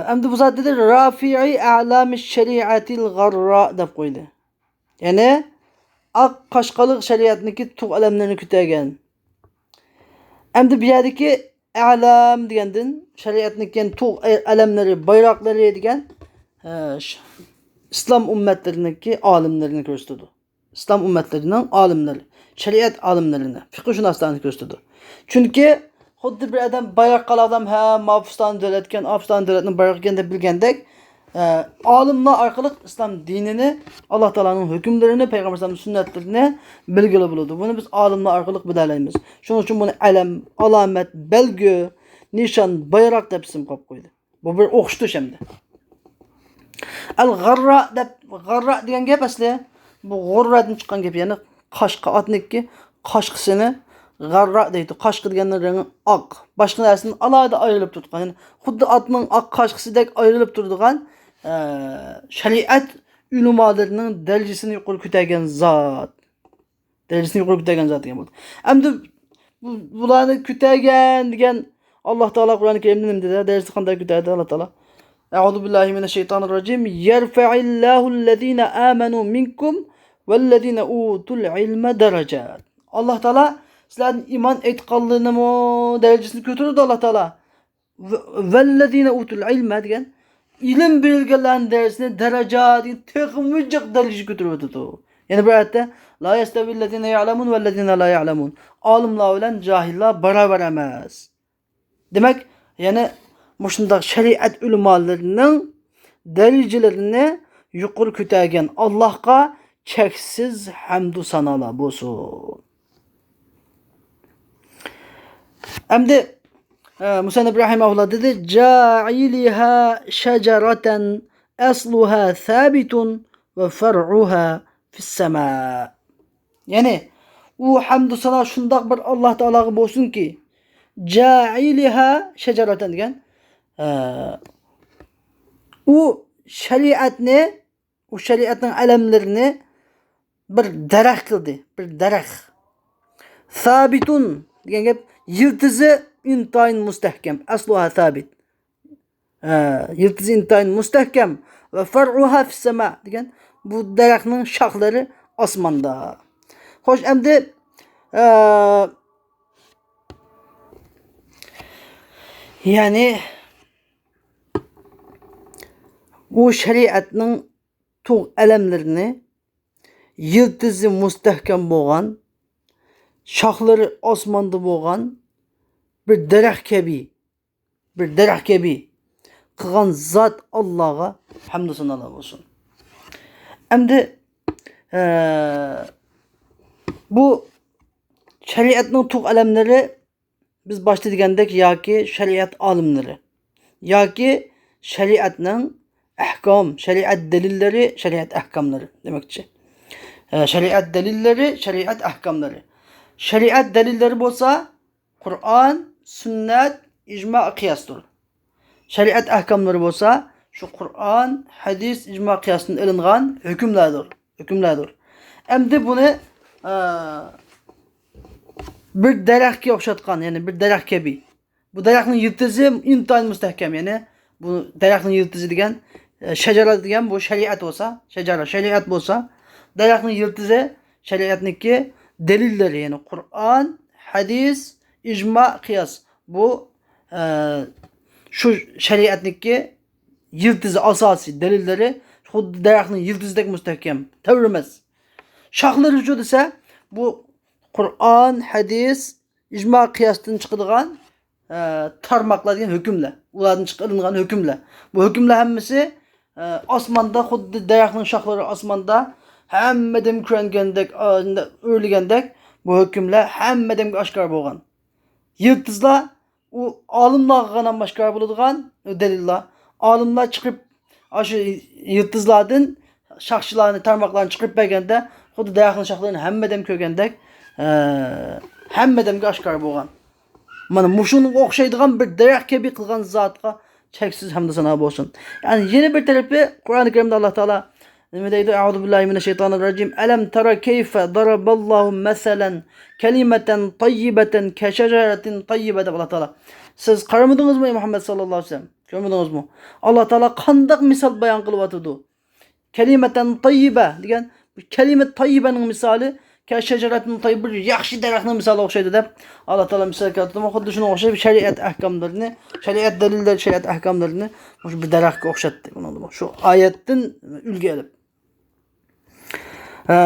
ئەمدى بۇ زات دېدى، رافىئى ئەلامى شەرىئەتىل غاررا دەپ قويدى. يەنى ئاق قاشقىلىق شەرىئەتنىڭكى تۇغ ئەلەملىرىنى كۆتەرگەن. ئەمدى بۇ يەردىكى ئەلام دېگەندىن شەرىئەتنىڭكى، يەنى تۇغ ئەلەملىرى، بايراقلىرى دېگەن، ئە، ش-، ئىسلام ئۈممەتلىرىنىڭكى ئالىملىرىنى كۆرسىتىدۇ. ئىسلام ئۈممەتلىرىنىڭ ئالىملىرى، شەرىئەت ئالىملىرىنى، فىقھشۇناسلارنى كۆرسىتىدۇ. چۈنكى خۇددى بىر ئادەم بايراققا قاراپ، ھە، ماۋۇ پۇستان دۆلەتكەن، ئاۋۇ پۇستان دۆلەتنىڭ بايرىقى ئىكەن دەپ بىلگەندەك، ئە، ئالىملار ئارقىلىق ئىسلام دىنىنى، ئاللا تائالانىڭ ھۆكۈملىرىنى، پەيغەمبەر ئەلەيھىسسالامنىڭ سۈننەتلىرىنى بىلگىلى بولىدۇ. بۇنى بىز ئالىملار ئارقىلىق بىلەلەيمىز. شۇنىڭ ئۈچۈن بۇنى ئەلەم، ئالامەت، بەلگە، نىشان، بايراق دەپ ئىسىم قويۇپ قويدى. بۇ بىر ئوخشىتىش ئەمدى. ئەل غاررا دەپ، غاررا دېگەن گەپ ئەسلى بۇ غۇررەدىن چىققان گەپ، يەنى قاشقا، ئاتنىڭكى قاشقىسىنى غاررا دەيدۇ. قاشقا دېگەننىڭ رەڭگى ئاق. باشقا نەرسىدىن ئالاھىدە ئايرىلىپ تۇرىدىغان، يەنى خۇددى ئاتنىڭ ئاق قاشقىسىدەك ئايرىلىپ تۇرىدىغان، ئە، شەرىئەت ئۆلىمالىرىنىڭ دەرىجىسىنى يۇقىرى كۆتەرگەن زات. دەرىجىسىنى يۇقىرى كۆتەرگەن زات دېگەن بولدى. ئەمدى بۇ، بۇلارنى كۆتەرگەن دېگەن، ئاللا تائالا قۇرئان كەرىمدە نېمە دېدى؟ دەرىجىسىنى قانداق كۆتەردى ئاللا تائالا؟ أعوذ بالله من الشيطان الرجيم. يرفع الله الذين آمنوا منكم والذين أوتوا العلم درجات. ئاللا تائالا سىلەردىن ئىمان ئېيتقانلىرىنىمۇ دەرىجىسىنى كۆتۈرىدۇ ئاللا تائالا. ۋەللەزىنە ئۇتۇل ئىلمە دېگەن، ئىلىم بېرىلگەنلەرنىڭ دەرىجىسىنى دەرەجە دېگەن تېخىمۇ جىق دەرىجىگە كۆتۈرۈۋېتىدۇ. يەنە بىر ئايەتتە، لا يەستەۋىللەزىنە يەئلەمۇن ۋەللەزىنە لا يەئلەمۇن. ئالىملار بىلەن جاھىللار باراۋەر ئەمەس. دېمەك، يەنە مۇشۇنداق شەرىئەت ئۆلىمالىرىنىڭ دەرىجىلىرىنى يۇقىرى كۆتەرگەن ئاللاھقا چەكسىز ھەمدۇ سانالار بولسۇن. ئەمدى، ئە، مۇسەننىپ رەھىمەھۇللا دېدى، جائىلىھا شەجەرەتەن ئەسلۇھا سابىتۇن ۋە فەرئۇھا فىسسەما. يەنى، ئۇ ھەمدۇ سانا شۇنداق بىر ئاللا تائالاغا بولسۇنكى، جائىلىھا شەجەرەتەن دېگەن، ئە، ئۇ شەرىئەتنى، ئۇ شەرىئەتنىڭ ئەلەملىرىنى بىر دەرەخ قىلدى، بىر دەرەخ. سابىتۇن دېگەن گەپ، يىلتىزى ئىنتايىن مۇستەھكەم، ئەسلۇھا سابىت. ھە، يىلتىزى ئىنتايىن مۇستەھكەم. ۋە فەرئۇھا فىسسەما دېگەن، بۇ دەرەخنىڭ شاخلىرى ئاسماندا. خوش، ئەمدى، ئە، يەنى بۇ شەرىئەتنىڭ تۇغ ئەلەملىرىنى يىلتىزى مۇستەھكەم بولغان، شاخلىرى ئاسماندا بولغان بىر دەرەخ كەبى، بىر دەرەخ كەبى قىلغان زات ئاللاغا ھەمدۇ سانالار بولسۇن. ئەمدى، ئە، بۇ شەرىئەتنىڭ تۇغ ئەلەملىرى، بىز باشتا دېگەندەك، ياكى شەرىئەت ئالىملىرى، ياكى شەرىئەتنىڭ ئەھكام، شەرىئەت دەلىللىرى، شەرىئەت ئەھكاملىرى دېمەكچى. ئە، شەرىئەت دەلىللىرى، شەرىئەت ئەھكاملىرى. شەرىئەت دەلىللىرى بولسا، قۇرئان، سۈننەت، ئىجما، قىياستۇر. شەرىئەت ئەھكاملىرى بولسا، شۇ قۇرئان، ھەدىس، ئىجما، قىياستىن ئېلىنغان ھۆكۈملەردۇر، ھۆكۈملەردۇر. ئەمدى بۇنى، ئە، بىر دەرەخكە ئوخشاتقان، يەنى بىر دەرەخ كەبى. بۇ دەرەخنىڭ يىلتىزى ئىنتايىن مۇستەھكەم، يەنى بۇ دەرەخنىڭ يىلتىزى دېگەن، ئە، شەجەرە دېگەن بۇ شەرىئەت بولسا، شەجەرە، شەرىئەت بولسا، دەرەخنىڭ يىلتىزى شەرىئەتنىڭكى دەلىللىرى، يەنى قۇرئان، ھەدىس، ئىجما، قىياس. بۇ، ئە، شۇ شەرىئەتنىڭكى يىلتىزى، ئاساسىي دەلىللىرى خۇددى دەرەخنىڭ يىلتىزىدەك مۇستەھكەم، تەۋرىمەس. شاخلىرىچۇ دېسە، بۇ قۇرئان، ھەدىس، ئىجما، قىياستىن چىقىدىغان، ئە، تارماقلار دېگەن ھۆكۈملەر، ئۇلاردىن چىقىپ ئېلىنغان ھۆكۈملەر. بۇ ھۆكۈملەر ھەممىسى، ئە، ئاسماندا، خۇددى دەرەخنىڭ شاخلىرى ئاسماندا، ھەممە دەم كۆرۈنگەندەك، ئا، ئۆرلىگەندەك، بۇ ھۆكۈملەر ھەممە دەمگە ئاشكارا بولغان. يىلتىزلار ئۇ ئالىملارغا غەنىم ئاشكارا بولىدىغان دەلىللار. ئالىملار چىقىرىپ، ئاشۇ يىلتىزلاردىن شاخچىلارنى، تارماقلارنى چىقىرىپ بەرگەندە، خۇددى دەرەخنىڭ شاخلىرىنى ھەممە دەم كۆرگەندەك، ئە، ھەممە دەمگە ئاشكارا بولغان. مانا مۇشۇنىڭغا ئوخشايدىغان بىر دەرەخ كەبى قىلغان زاتقا چەكسىز ھەمدۇ سانا بولسۇن. يەنى يەنە بىر تەرىپى، قۇرئان كەرىمدە ئاللا تائالا نېمە دەيدۇ؟ أعوذ بالله من الشيطان الرجيم. ألم تر كيف ضرب الله مثلا كلمة طيبة كشجرة طيبة دەپ ئاللا تائالا. سىز قارىمىدىڭىزمۇ، ئەي مۇھەممەد ساللاللاھۇ ئەلەيھى ۋەسەللەم؟ كۆرمىدىڭىزمۇ؟ ئاللا تائالا قانداق مىسال بايان قىلىۋاتىدۇ؟ كەلىمەتەن تەييىبە دېگەن، بۇ كەلىمە تەييىبەنىڭ مىسالى، كەشەجەرەتىن تەييىب، بىر ياخشى دەرەخنىڭ مىسالىغا ئوخشايدۇ دەپ، ئاللا تائالا مىسال كەلتۈردىمۇ، خۇددى شۇنىڭغا ئوخشاش شەرىئەت ئەھكاملىرىنى، شەرىئەت دەلىللىرى، شەرىئەت ئەھكاملىرىنى مۇشۇ بىر دەرەخكە ئوخشاتتى. بۇنىڭدىمۇ شۇ ئايەتتىن ئۈلگە ئېلىپ. ھە،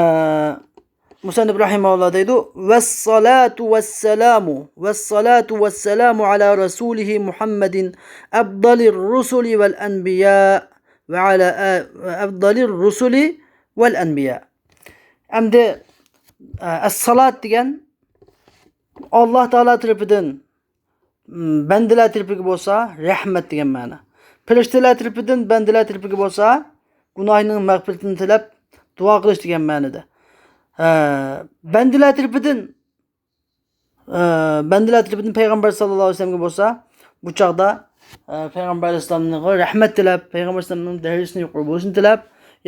مۇسەننىپ رەھىمەھۇللا دەيدۇ، ۋەسسالاتۇ ۋەسسالامۇ، ۋەسسالاتۇ ۋەسسالامۇ ئالا رەسۇلىھى مۇھەممەدىن ئەفدالىر رۇسۇلى ۋەل ئەنبىيا ۋە ئالا ئە-، ۋە ئەفدالىر رۇسۇلى ۋەل ئەنبىيا. ئەمدى، ئە، ئەسسالات دېگەن ئاللا تائالا تەرىپىدىن، م، بەندىلەر تەرىپىگە بولسا رەھمەت دېگەن مەنە. پەرىشتىلەر تەرىپىدىن بەندىلەر تەرىپىگە بولسا گۇناھىنىڭ مەغپىرىتىنى تىلەپ دۇئا قىلىش دېگەن مەنىدە. ھە، بەندىلەر تەرىپىدىن، ئە، بەندىلەر تەرىپىدىن پەيغەمبەر ساللاللاھۇ ئەلەيھى ۋەسەللەمگە بولسا، بۇ چاغدا، ئە، پەيغەمبەر ئەلەيھىسسالامغا رەھمەت تىلەپ، پەيغەمبەر ئەلەيھىسسالامنىڭ دەرىجىسىنىڭ يۇقىرى بولۇشىنى تىلەپ،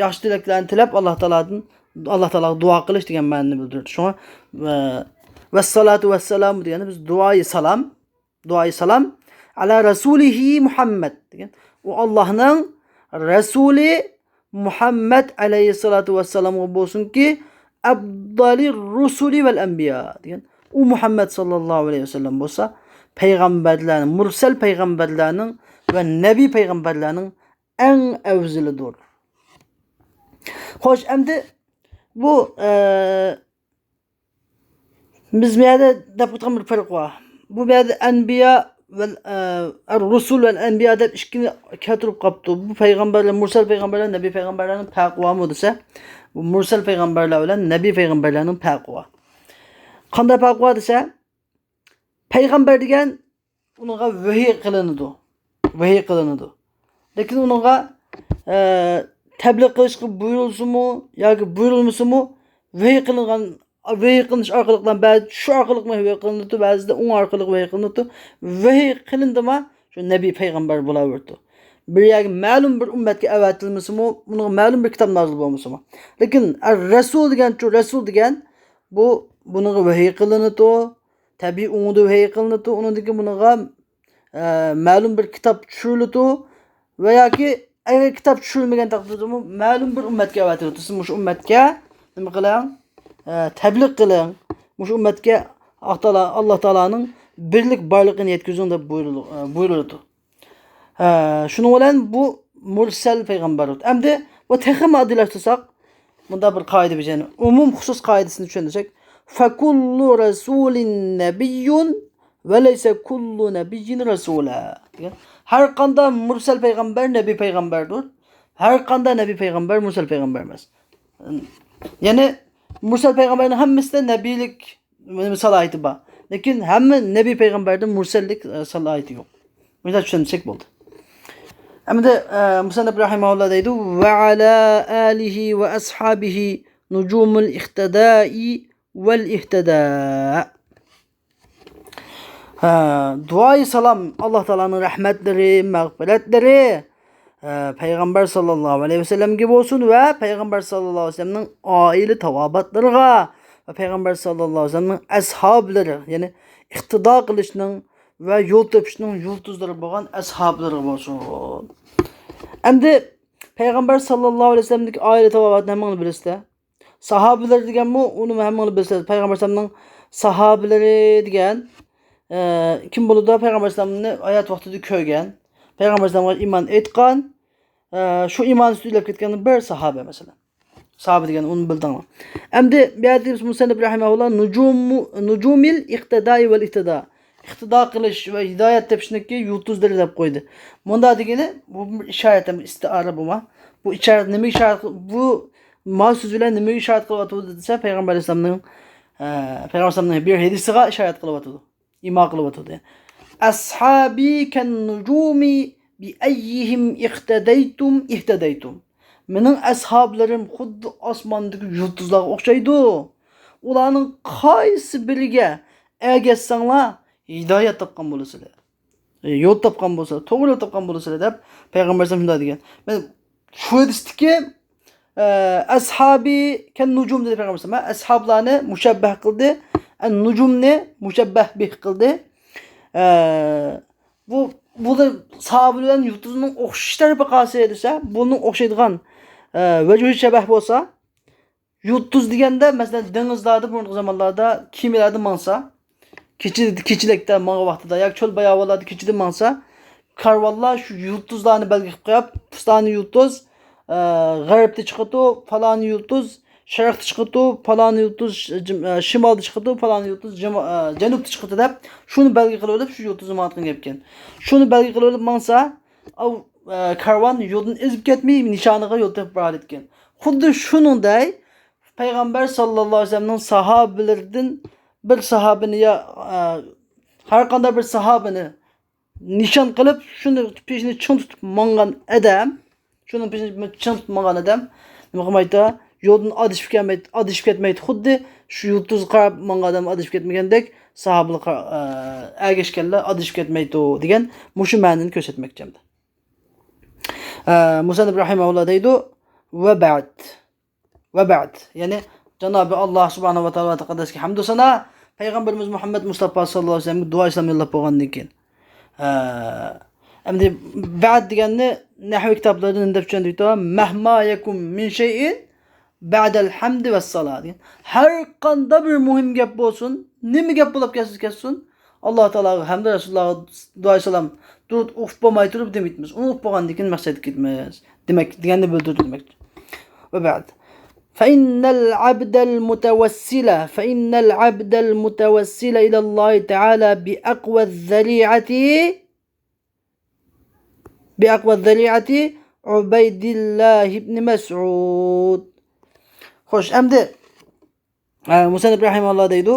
ياخشى تىلەكلەرنى تىلەپ، ئاللا تائالادىن، ئاللا تائالاغا دۇئا قىلىش دېگەن مەنىنى بىلدۈرىدۇ. شۇڭا، ئە، ۋەسسالاتۇ ۋەسسالامۇ دېگەندە بىز دۇئايى سالام، دۇئايى سالام، ئالا رەسۇلىھى مۇھەممەد دېگەن. ئۇ ئاللانىڭ رەسۇلى مۇھەممەد ئەلەيھىسسالاتۇ ۋەسسالامغا بولسۇنكى، ئەفدالىر رۇسۇلى ۋەل ئەنبىيا دېگەن. ئۇ مۇھەممەد ساللاللاھۇ ئەلەيھى ۋەسەللەم بولسا پەيغەمبەرلەرنىڭ، مۇرسەل پەيغەمبەرلەرنىڭ ۋە نەبىي پەيغەمبەرلەرنىڭ ئەڭ ئەۋزىلىدۇر. خوش، ئەمدى بۇ، ئە، بىز بۇ يەردە دەپ ئۆتكەن بىر پەرق بار. بۇ يەردە ئەنبىيا ۋەل، ئە، رۇسۇل ۋەل ئەنبىيا دەپ ئىككىنى كەلتۈرۈپ قاپتۇ. بۇ پەيغەمبەرلەر، مۇرسەل پەيغەمبەرلەر، نەبىي پەيغەمبەرلەرنىڭ پەرقى بارمۇ دېسە، بۇ مۇرسەل پەيغەمبەرلەر بىلەن نەبىي پەيغەمبەرلەرنىڭ پەرقى بار. قانداق پەرقى بار دېسە، پەيغەمبەر دېگەن ئۇنىڭغا ۋەھىي قىلىنىدۇ. ۋەھىي قىلىنىدۇ. لېكىن ئۇنىڭغا، ئە، تەبلىغ قىلىشقا بۇيرۇلسىمۇ ياكى بۇيرۇلمىسىمۇ، ۋەھىي قىلىنغان، ۋەھىي قىلىنىش ئارقىلىق، بەزى چۈش ئارقىلىقمۇ ۋەھىي قىلىنىدۇ، بەزىدە ئوڭ ئارقىلىق ۋەھىي قىلىنىدۇ. ۋەھىي قىلىندىما، شۇ نەبىي پەيغەمبەر بولاۋېرىدۇ. بىر يەرگە مەلۇم بىر ئۈممەتكە ئەۋەتىلمىسىمۇ، ئۇنىڭغا مەلۇم بىر كىتاب نازىل بولمىسىمۇ. لېكىن رەسۇل دېگەنچۇ، رەسۇل دېگەن بۇ، بۇنىڭغا ۋەھىي قىلىنىدۇ، تەبىئىي ئۇنىڭدا ۋەھىي قىلىنىدۇ، ئۇنىڭدىن كېيىن بۇنىڭغا ئە، مەلۇم بىر كىتاب چۈشۈرۈلىدۇ ۋە ياكى ئەگەر كىتاب چۈشۈرۈلمىگەن تەقدىردىمۇ مەلۇم بىر ئۈممەتكە ئەۋەتىلىدۇ. سىز مۇشۇ ئۈممەتكە نېمە قىلىڭ؟ ئە، تەبلىغ قىلىڭ. مۇشۇ ئۈممەتكە ئاللا تائالا، ئاللا تائالانىڭ بىرلىك بارلىقىنى يەتكۈزۈڭ دەپ بۇيرۇلۇ-، ئە، بۇيرۇلىدۇ. ئە، شۇنىڭ بىلەن بۇ مۇرسەل پەيغەمبەر. ئەمدى بۇ تېخىمۇ ئاددىيلاشتۇرساق، مۇنداق بىر قائىدە بىز يەنە ئومۇم خۇسۇس قائىدىسىنى چۈشەنسەك، فَكُلُّ رَسُولٍ نَبِيٌّ وَلَيْسَ كُلُّ نَبِيٍّ رَسُولًا دېگەن. ھەر قانداق مۇرسەل پەيغەمبەر نەبىي پەيغەمبەردۇر. ھەر قانداق نەبىي پەيغەمبەر مۇرسەل پەيغەمبەر ئەمەس. يەنى مۇرسەل پەيغەمبەرنىڭ ھەممىسىدە نەبىيلىك سالاھىيىتى بار. لېكىن ھەممە نەبىي پەيغەمبەردە مۇرسەللىك، ئە، سالاھىيىتى يوق. مۇشۇنداق چۈشەنسەك بولدى. ئەمدى، ئە، مۇسەننىپ رەھىمەھۇللا دەيدۇ، وَعَلَى آلِهِ وَأَصْحَابِهِ نُجُومُ الِاقْتِدَاءِ وَالِاهْتِدَاءِ. ھە، دۇئايى سالام، ئاللا تائالانىڭ رەھمەتلىرى، مەغپىرەتلىرى، ھە، پەيغەمبەر ساللاللاھۇ ئەلەيھى ۋەسەللەمگە بولسۇن ۋە پەيغەمبەر ساللاللاھۇ ئەلەيھى ۋەسەللەمنىڭ ئائىلە تاۋابىئاتلىرىغا ۋە پەيغەمبەر ساللاللاھۇ ئەلەيھى ۋەسەللەمنىڭ ئەسھابلىرى، يەنى ئىقتىدا قىلىشنىڭ ۋە يول تېپىشنىڭ يۇلتۇزلىرى بولغان ئەسھابلىرىغا بولسۇن. ئەمدى پەيغەمبەر ساللاللاھۇ ئەلەيھى ۋەسەللەمدىكى ئائىلە تاۋابىئاتنى ھەممىڭلار بىلىسىلەر. ساھابىلەر دېگەنمۇ، ئۇنى ھەممىڭلار بىلىسىلەر. پەيغەمبەر ئەلەيھىسسالامنىڭ ساھابىلىرى دېگەن، ئە، كىم بولىدۇ؟ پەيغەمبەر ئەلەيھىسسالامنى ھايات ۋاقتىدا كۆرگەن، پەيغەمبەر ئەلەيھىسسالامغا ئىمان ئېيتقان، ئە، شۇ ئىمان ئۈستىدە ئۆلۈپ كەتكەن بىر ساھابە، مەسىلەن. ساھابە دېگەن ئۇنى بىلدىڭلار. ئەمدى بۇ يەردە مۇسەننىپ رەھىمەھۇللا نۇجۇمۇ-، نۇجۇمىل ئىقتىدائى ۋەل ئىھتىدا. ئىقتىدا قىلىش ۋە ھىدايەت تېپىشنىڭكى يۇلتۇزلىرى دەپ قويدى. مۇنداق دېگىنى، بۇ بىر ئىشارەت، ئىستىئارە بۇما. بۇ ئىشارەت نېمىگە ئىشارەت قىل-، بۇ ما سۆز بىلەن نېمىگە ئىشارەت قىلىۋاتىدۇ دېسە، پەيغەمبەر ئەلەيھىسسالامنىڭ، ئە، پەيغەمبەر ئەلەيھىسسالامنىڭ بىر ھەدىسىغا ئىشارەت قىلىۋاتىدۇ. ئىما قىلىۋاتىدۇ. ئەسھابى كەننۇجۇمى بىئەييىھىم ئىقتەدەيتۇم ئىھتەدەيتۇم. مېنىڭ ئەسھابلىرىم خۇددى ئاسماندىكى يۇلتۇزلارغا ئوخشايدۇ. ئۇلارنىڭ قايسى بىرىگە ئەگەشسەڭلار، ھىدايەت تاپقان بولىسىلەر. ئە، يول تاپقان بولسا، توغرا يول تاپقان بولىسىلەر دەپ پەيغەمبەر ئەلەيھىسسالام شۇنداق دېگەن. مەن شۇ ھەدىستىكى، ئە، ئەسھابى كەن نۇجۇم دېدى پەيغەمبەر ئەلەيھىسسالام. ئەسھابلارنى مۇشەببەھ قىلدى. ئە، نۇجۇمنى مۇشەببەھ بىھ قىلدى. ئە، بۇ، بۇ ساھابە بىلەن يۇلتۇزنىڭ ئوخشىشىش تەرىپى قايسى دېسە، بۇنىڭ ئوخشايدىغان، ئە، ۋەجھۇ شەبەھ بولسا، يۇلتۇز دېگەندە، مەسىلەن، دېڭىزلاردا بۇرۇنقى زامانلاردا كېمىلەردە ماڭسا، كېچە، كېچىلىكتە ماڭغان ۋاقتىدا ياكى چۆل باياۋانلاردا كېچىدە ماڭسا، كارۋانلار شۇ يۇلتۇزلارنى بەلگە قىلىپ قويۇپ، پۇلانى يۇلتۇز، ئە، غەربتە چىقىدۇ، پالانى يۇلتۇز شەرقتە چىقىدۇ، پالانى يۇلتۇز ش-، جىم-، ئە، شىمالدا چىقىدۇ، پالانى يۇلتۇز جىم-، ئە، جەنۇبتا چىقىدۇ دەپ، شۇنى بەلگە قىلىۋېلىپ، شۇ يۇلتۇزنى ماڭىدىغان گەپكەن. شۇنى بەلگە قىلىۋېلىپ ماڭسا، ئاۋ-، ئە، كارۋان يولدىن ئېزىپ كەتمەي، نىشانىغا يول تېپىپ بارىدىكەن. خۇددى شۇنىڭدەك، پەيغەمبەر ساللاللاھۇ ئەلەيھى ۋەسەللەمنىڭ ساھابىلىرىدىن بىر ساھابىنى يا، ئە، ھەر قانداق بىر ساھابىنى نىشان قىلىپ، شۇنى پېشىنى چىڭ تۇتۇپ ماڭغان ئادەم، شۇنىڭ پېشىنى چىڭ تۇتۇپ ماڭغان ئادەم نېمە قىلمايتتى؟ يولدىن ئادىشىپ كەلمەيتتى، ئادىشىپ كەتمەيتتى. خۇددى شۇ يۇلتۇزغا قاراپ ماڭغان ئادەم ئادىشىپ كەتمىگەندەك، ساھابىلەر قا-، ئە، ئەگەشكەنلەر ئادىشىپ كەتمەيدۇ دېگەن مۇشۇ مەنىنى كۆرسەتمەكچى ئەمدى. ئە، مۇسەننىپ رەھىمەھۇللا دەيدۇ، ۋە بەئد. ۋە بەئد. يەنى جانابى ئاللا سۇبھانەھۇ ۋە تائالا تەقەددەسكە ھەمدۇ سانا، پەيغەمبىرىمىز مۇھەممەد مۇستافا ساللاللاھۇ ئەلەيھى ۋەسەللەمگە دۇئا ئىسلام يوللاپ بولغاندىن كېيىن. ئە، ئەمدى بەئد دېگەننى نەھۋى كىتابلاردا نېمە دەپ چۈشەندۈرۈۋېتىۋاتىدۇ؟ مەھما يەكۇن مىن شەيئىن بەئدەل ھەمدى ۋەسسالا دېگەن. ھەر قانداق بىر مۇھىم گەپ بولسۇن، نېمە گەپ بولۇپ كەتسە كەتسۇن، ئاللا تائالاغا ھەمدە رەسۇلۇللاھقا دۇئا سالام، دۇرۇت ئوقۇپ بولماي تۇرۇپ دېمەيتمىز. ئۇنى ئوقۇپ بولغاندىن كېيىن مەقسەتكە يېتىمىز. دېمەك، دېگەننى بىلدۈردى دېمەك. ۋە بەئد. فَإِنَّ الْعَبْدَ الْمُتَوَسِّلَ، فَإِنَّ الْعَبْدَ الْمُتَوَسِّلَ إِلَى اللَّهِ تَعَالَى بِأَقْوَى الذَّرِيعَةِ، بِأَقْوَى الذَّرِيعَةِ عُبَيْدُ اللَّهِ بْنُ مَسْعُودٍ. خوش، ئەمدى ئە، مۇسەننىپ رەھىمەھۇللا دەيدۇ،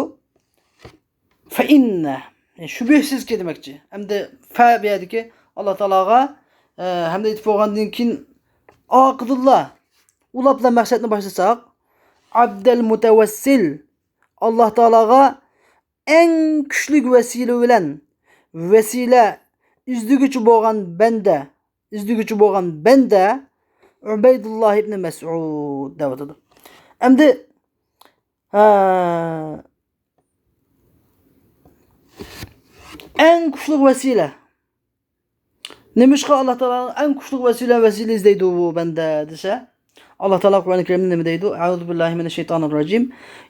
فەئىننە، يەنى شۈبھىسىزكى دېمەكچى. ئەمدى فە بۇ يەردىكى ئاللا تائالاغا، ئە، ھەمدە ئېيتىپ بولغاندىن كېيىن ئارقىدىنلا ئۇلاپلا مەقسەتنى باشلىساق، ئەبدەل مۇتەۋەسسىل، ئاللا تائالاغا ئەڭ كۈچلۈك ۋەسىلە بىلەن ۋەسىلە ئىزدىگۈچى بولغان بەندە، ئىزدىگۈچى بولغان بەندە ئۇبەيدۇللا ئىبنى مەسئۇد دەۋاتىدۇ. ئەمدى، ھە، ئەڭ كۈچلۈك ۋەسىلە. نېمىشقا ئاللا تائالا ئەڭ كۈچلۈك ۋەسىلە، ۋەسىلە ئىزدەيدۇ بۇ بەندە دېسە، ئاللا تائالا قۇرئان كەرىمدە نېمە دەيدۇ؟ أعوذ بالله من الشيطان الرجيم.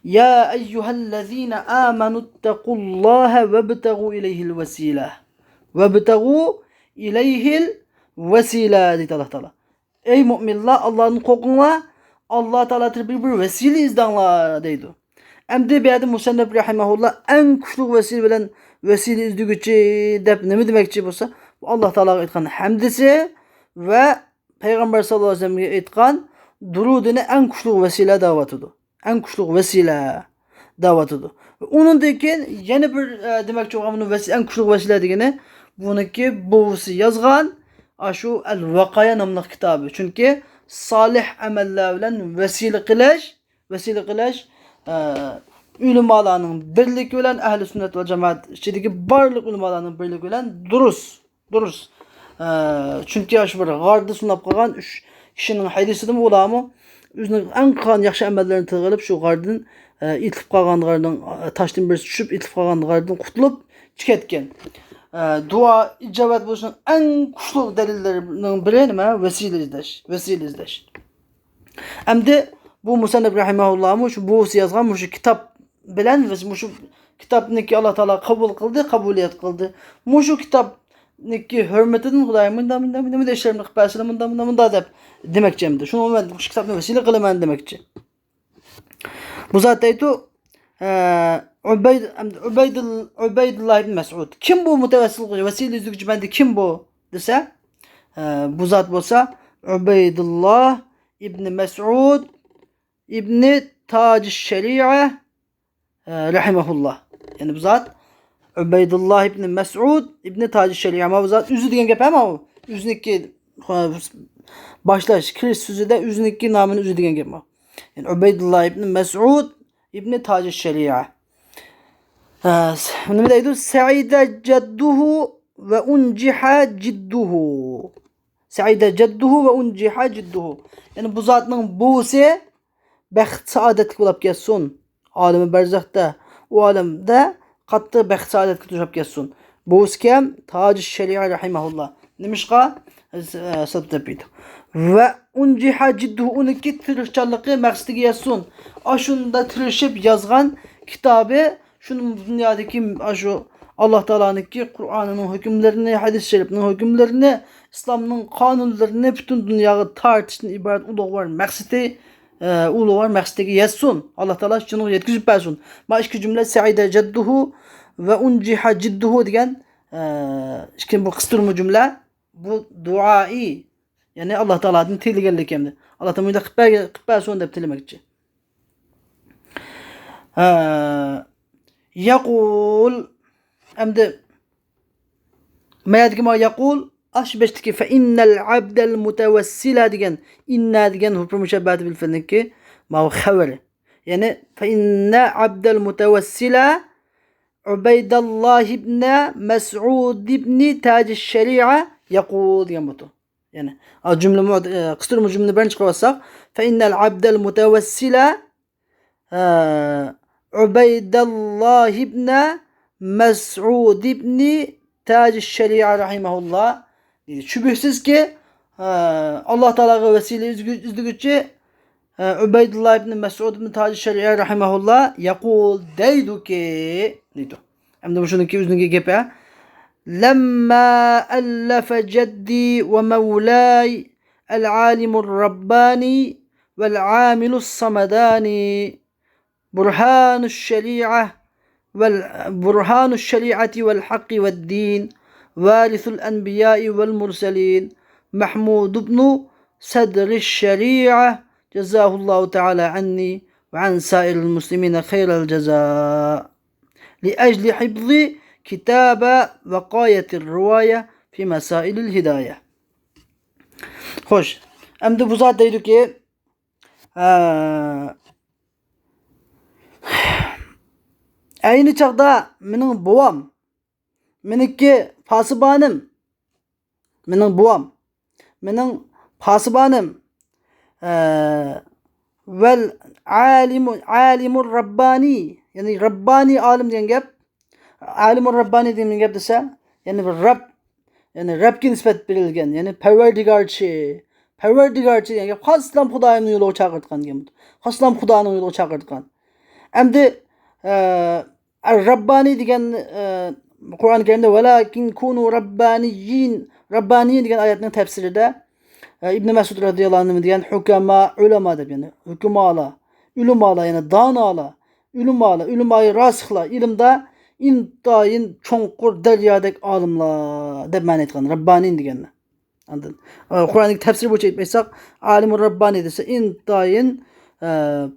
يا أيها الذين آمنوا اتقوا الله وابتغوا إليه الوسيلة. وابتغوا إليه الوسيلة دەيدۇ ئاللا تائالا. ئەي مۆمىنلەر، ئاللادىن قورقۇڭلار، ئاللا تائالا تەرىپىگە بىر ۋەسىلە ئىزدەڭلار دەيدۇ. ئەمدى بۇ يەردە مۇسەننىپ رەھىمەھۇللا ئەڭ كۈچلۈك ۋەسىلە بىلەن ۋەسىلە ئىزدىگۈچى دەپ نېمە دېمەكچى بولسا، بۇ ئاللا تائالاغا ئېيتقان ھەمدىسى ۋە پەيغەمبەر ساللاللاھۇ ئەلەيھى ۋەسەللەمگە ئېيتقان دۇرۇدىنى ئەڭ كۈچلۈك ۋەسىلە دەۋاتىدۇ. ئەڭ كۈچلۈك ۋەسىلە دەۋاتىدۇ. ئۇنىڭدىن كېيىن يەنە بىر، ئە، دېمەكچى بولغان بۇنى ۋەس-، ئەڭ كۈچلۈك ۋەسىلە دېگىنى، بۇنىڭكى بوۋىسى يازغان ئاشۇ ئەل ۋاقايا ناملىق كىتابى. چۈنكى سالىھ ئەمەللەر بىلەن ۋەسىلە قىلىش، ۋەسىلە قىلىش، ئە، ئۆلىمالارنىڭ بىرلىكى بىلەن، ئەھلى سۈننەت ۋەل جامائەت ئىچىدىكى بارلىق ئۆلىمالارنىڭ بىرلىكى بىلەن دۇرۇس، دۇرۇس. ئە، چۈنكى ئاشۇ بىر غاردا سۇناپ قالغان ئۈچ كىشىنىڭ ھەدىسىدىمۇ ئۇلارمۇ ئۆزىنىڭ ئەڭ قىلغان ياخشى ئەمەللىرىنى تىلغا ئېلىپ، شۇ غاردىن، ئە، ئېتىلىپ قالغان غاردىن، ئە، تاشتىن بىرسى چۈشۈپ، ئېتىلىپ قالغان غاردىن قۇتۇلۇپ چىقىپ كەتكەن. ئە، دۇئا ئىجابەت بولۇشنىڭ ئەڭ كۈچلۈك دەلىللىرىنىڭ بىرى نېمە؟ ۋەسىلە ئىزدەش، ۋەسىلە ئىزدەش. ئەمدى بۇ مۇسەننىپ رەھىمەھۇللاھمۇ شۇ بوۋىسى يازغان مۇشۇ كىتاب بىلەن، مۇشۇ كىتابنىكى ئاللا تائالا قوبۇل قىلدى، قوبۇلىيەت قىلدى. مۇشۇ كىتابنىكى ھۆرمىتىدىن خۇدايىم مۇنداق، مۇنداق، مۇنداق، مۇنداق ئىشلىرىمنى قىلىپ بەرسىلە، مۇنداق، مۇنداق، مۇنداق دەپ دېمەكچى ئەمدى. شۇڭا مەن مۇشۇ كىتابنى ۋەسىلە قىلىمەن دېمەكچى. بۇ زات دەيدۇ، ئە، ئۇبەيد-، ئەمدى ئۇبەيدۇل-، ئۇبەيدۇللا ئىبن مەسئۇد. كىم بۇ مۇتەۋەسسىل، ۋەسىلە ئىزدىگۈچى بەندە كىم بۇ دېسە، ئە، بۇ زات بولسا ئۇبەيدۇللا ئىبن مەسئۇد ئىبنى تاجىش شەرىئە، ئە، رەھىمەھۇللا. يەنى بۇ زات ئۇبەيدۇللا ئىبنى مەسئۇد ئىبنى تاجىش شەرىئە. ئەمما بۇ زات ئۆزى دېگەن گەپ ئەمما ئۇ. ئۆزىنىڭكى، ئە، باشلاش، كىرىش سۆزىدە ئۆزىنىڭكى نامىنى ئۆزى دېگەن گەپ ئۇ. يەنى ئۇبەيدۇللا ئىبنى مەسئۇد ئىبنى تاجىش شەرىئە. ئە، نېمە دەيدۇ؟ سەئىدە جەددۇھۇ ۋە ئۇنجىھە جىددۇھۇ. سەئىدە جەددۇھۇ ۋە ئۇنجىھە جىددۇھۇ. يەنى بۇ زاتنىڭ بوۋىسى بەخت سائادەتلىك بولاپ كەتسۇن. ئالىمى بەرزەختە، ئۇ ئالەمدە قاتتىق بەخت سائادەتكە توشاپ كەتسۇن. بوۋىسى كەم؟ تاجىش شەرىئە رەھىمەھۇللا. نېمىشقا؟ ۋە ئۇنجىھە جىددۇھۇ، ئۇنىڭكى تىرىشچانلىقى مەقسىتىگە يەتسۇن. ئاشۇنداق تىرىشىپ يازغان كىتابى شۇ دۇنيادىكى ئاشۇ ئاللا تائالانىڭكى قۇرئانىنىڭ ھۆكۈملىرىنى، ھەدىس شەرىپنىڭ ھۆكۈملىرىنى، ئىسلامنىڭ قانۇنلىرىنى پۈتۈن دۇنياغا تارتىشتىن ئىبارەت ئۇلۇغۋار مەقسىتى، ئە، ئۇلۇغۋار مەقسىتىگە يەتسۇن. ئاللا تائالا شۇنىڭغا يەتكۈزۈپ بەرسۇن. مانا ئىككى جۈملە، سەئىدە جەددۇھۇ ۋە ئۇنجىھە جىددۇھۇ دېگەن، ئە، ئىككى بۇ قىستۇرما جۈملە. بۇ دۇئائى، يەنى ئاللا تائالادىن تىلىگەنلىك ئەمدى. ئاللا تائالا مۇنداق قىلىپ بەرگەن، قىلىپ بەرسۇن دەپ تىلىمەكچى. ھە، يەقۇل. ئەمدى ما يەردىكى ما يەقۇل، ئاشۇ بەشتىكى فەئىننەل ئەبدەل مۇتەۋەسسىلە دېگەن، ئىننە دېگەن ھۇرپى مۇشەببەتى بىل فىئلنىڭكى ماۋۇ خەۋىرى. يەنى فەئىننە ئەبدەل مۇتەۋەسسىلە ئۇبەيداللاھ ئىبنە مەسئۇد ئىبنى تاجىش شەرىئە يەقۇل دېگەن بولىدۇ. يەنى، ئا، جۈملە مۇ-، ئە، قىستۇرما جۈملىنى بىرىنچى قىلىۋالساق، فەئىننەل ئەبدەل مۇتەۋەسسىلە، ئە، ئۇبەيداللاھ ئىبنە مەسئۇد ئىبنى تاجىش شەرىئە رەھىمەھۇللاھ. شۈبھىسىزكى، ئە، ئاللا تائالاغا ۋەسىلە ئىزدىگۈ-، ئىزدىگۈچى ئۇبەيدۇللا ئىبنى مەسئۇد ئىبنى تاجىش شەرىئە رەھىمەھۇللا يەقۇل دەيدۇكى، دەيدۇ. ئەمدى مۇشۇنىڭكى ئۆزىنىڭكى گېپى. لەمما ئەللەفە جەددى ۋە مەۋلاي ئەل ئالىمۇر رەببانى ۋەل ئامىلۇس سەمەدانى بۇرھانۇش شەرىئە ۋەل، بۇرھانۇش شەرىئەتى ۋەل ھەققى ۋەد دىن، ۋارىسۇل ئەنبىيائى ۋەل مۇرسەلىن، مەھمۇد ئىبنۇ سەدرىش شەرىئە، جەزاھۇللاھۇ تەئالا ئەننى ۋە ئەن سائىرىل مۇسلىمىنە خەيرەل جەزا، لىئەجلى ھىفزى كىتابە ۋە غايەتىر رىۋايە فى مەسائىلىل ھىدايە. خوش، ئەمدى بۇ زات دەيدۇكى، ئە، ئەينى چاغدا مېنىڭ بوۋام، مېنىڭكى پاسىبانىم، مېنىڭ بوۋام، مېنىڭ پاسىبانىم. ئە، ۋەل ئالىمۇ، ئالىمۇر رەببانى، يەنى رەببانى ئالىم دېگەن گەپ. ئالىمۇر رەببانى دېگەن گەپ دېسە، يەنى بىر رەب، يەنى رەبكە نىسبەت بېرىلگەن، يەنى پەرۋەردىگارچى، پەرۋەردىگارچى دېگەن گەپ خاسلا خۇدايىمنىڭ يولىغا چاقىرتقان دېگەن بولىدۇ. خاسلا خۇدانىڭ يولىغا چاقىرتقان. ئەمدى، ئە، رەببانى دېگەن، ئە، قۇرئان كەرىمدە ۋەلاكىن كۇنۇ رەببانىيين، رەببانىيين دېگەن ئايەتنىڭ تەپسىرىدە، ئە، ئىبنى مەسئۇد رەزىياللاھۇ ئەنھۇ دېگەن ھۇكەما، ئۆلەما دەپ، يەنى ھۆكۈمالار، ئۆلىمالار، يەنى دانالار، ئۆلىمالار، ئۆلىمايى راسىخلار، ئىلىمدا ئىنتايىن چوڭقۇر دەريادەك ئالىملار دەپ مەنە ئېيتقان، رەببانىين دېگەننى. ئاندىن، ئە، قۇرئاندىكى تەپسىر بويىچە ئېيتىپ ئېيتساق، ئالىمۇر رەببانىي دېسە، ئىنتايىن، ئە،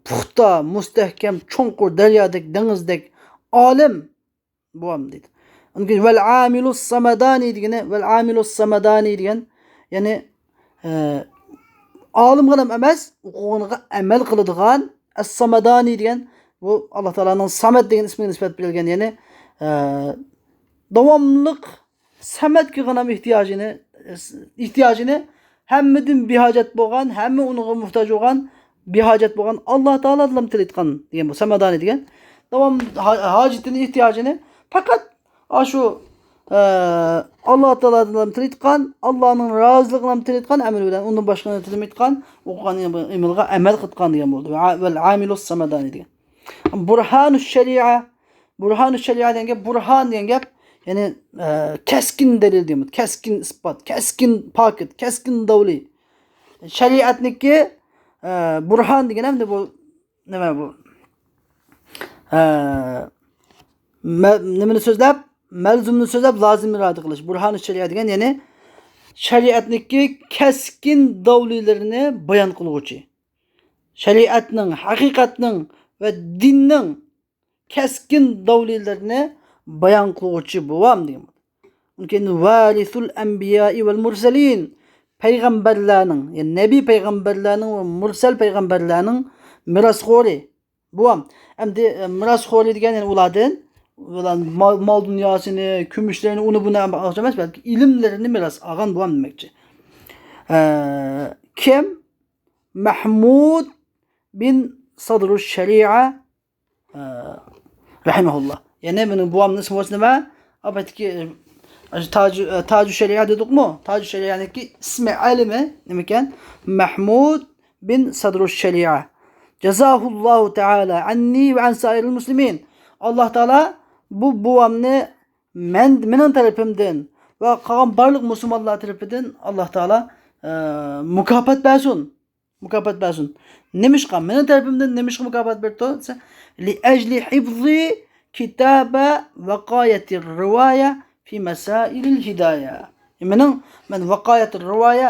پۇختا، مۇستەھكەم، چوڭقۇر دەريادەك، دېڭىزدەك ئالىم بوۋام دەيدۇ. ئاندىن كېيىن ۋەل ئامىلۇس سەمەدانى دېگىنى، ۋەل ئامىلۇس سەمەدانى دېگەن، يەنى، ئە، ئالىمغىلا ئەمەس، ئوقۇغىنىغا ئەمەل قىلىدىغان، ئەس سەمەدانى دېگەن، بۇ ئاللا تائالانىڭ سەمەد دېگەن ئىسمىگە نىسبەت بېرىلگەن، يەنى، ئە، داۋاملىق سەمەدكە غىنام ئېھتىياجىنى، ئېھتىياجىنى ھەممىدىن بىھاجەت بولغان، ھەممە ئۇنىڭغا موھتاج بولغان، بىھاجەت بولغان ئاللا تائالادىنلا تىلەيدىغان دېگەن بۇ سەمەدانى دېگەن. داۋام ھا-، ھاجىتىنى، ئېھتىياجىنى پەقەت ئاشۇ، ئە، ئاللا تائالادىنلا تىلەيدىغان، ئاللانىڭ رازىلىقىنى تىلەيدىغان ئەمەل بىلەن، ئۇندىن باشقىنى تىلىمەيدىغان، ئوقۇغان ئىلمىغا ئەمەل قىلىدىغان دېگەن بولدى. ۋە، ۋەل ئامىلۇس سەمەدانى دېگەن. بۇرھانۇ شەرىئە. بۇرھانۇ شەرىئە دېگەن گەپ، بۇرھان دېگەن گەپ، يەنى، ئە، كەسكىن دەلىل دېگەن، كەسكىن ئىسپات، كەسكىن پاكىت، كەسكىن داۋلى. شەرىئەتنىكى، ئە، بۇرھان دېگەن ئەمدى بۇ نېمە بۇ؟ ئە، مە-، نېمىنى سۆزلەپ؟ مەلزۇمنى سۆزلەپ، لازىمنى ئىرادە قىلىش. بۇرھانۇ شەرىئە دېگەن، يەنى شەرىئەتنىكى كەسكىن داۋلىلىرىنى بايان قىلغۇچى. شەرىئەتنىڭ، ھەقىقەتنىڭ ۋە دىننىڭ كەسكىن داۋلىلىرىنى بايان قىلغۇچى بوۋام دېگەن. ئۇنىڭ كېيىن ۋارىسۇل ئەنبىيائى ۋەل مۇرسەلىن، پەيغەمبەرلەرنىڭ، يەنى نەبىي پەيغەمبەرلەرنىڭ ۋە مۇرسەل پەيغەمبەرلەرنىڭ مىراسخورى بوۋام. ئەمدى، ئە، مىراسخورى دېگەن، يەنى ئۇلاردىن، ئۇلار مال، مال دۇنياسىنى، كۈمۈشلىرىنى، ئۇنى بۇنى ئالغۇچى ئەمەس، بەلكى ئىلىملىرىنى مىراس ئالغان بوۋام دېمەكچى. ئە، كىم؟ مەھمۇد بىن سەدرۇش شەرىئە، ئە، رەھىمەھۇللا. يەنى مېنىڭ بوۋامنىڭ ئىسمى بولسا نېمە؟ ئەلۋەتتىكى، ئە، تاجۇ، ئە، تاجۇ شەرىئە دېدۇقمۇ؟ تاجۇ شەرىئەنىڭكى ئىسمى ئەلىمى نېمىكەن؟ مەھمۇد بىن سەدرۇش شەرىئە. جازاھۇللاھۇ تەئالا ئەننى ۋە ئەن سائىرىل مۇسلىمىن. ئاللا تائالا بۇ بوۋامنى مەن، مېنىڭ تەرىپىمدىن ۋە قالغان بارلىق مۇسۇلمانلار تەرىپىدىن ئاللا تائالا، ئە، مۇكاپات بەرسۇن. مۇكاپات بەرسۇن. نېمىشقا؟ مېنىڭ تەرىپىمدىن نېمىشقا مۇكاپات بېرىپتۇ دېسە، لىئەجلى ھىفزى كىتابە ۋەقايەتىر رىۋايە فى مەسائىلىل ھىدايە. مېنىڭ، مەن ۋەقايەتىر رىۋايە،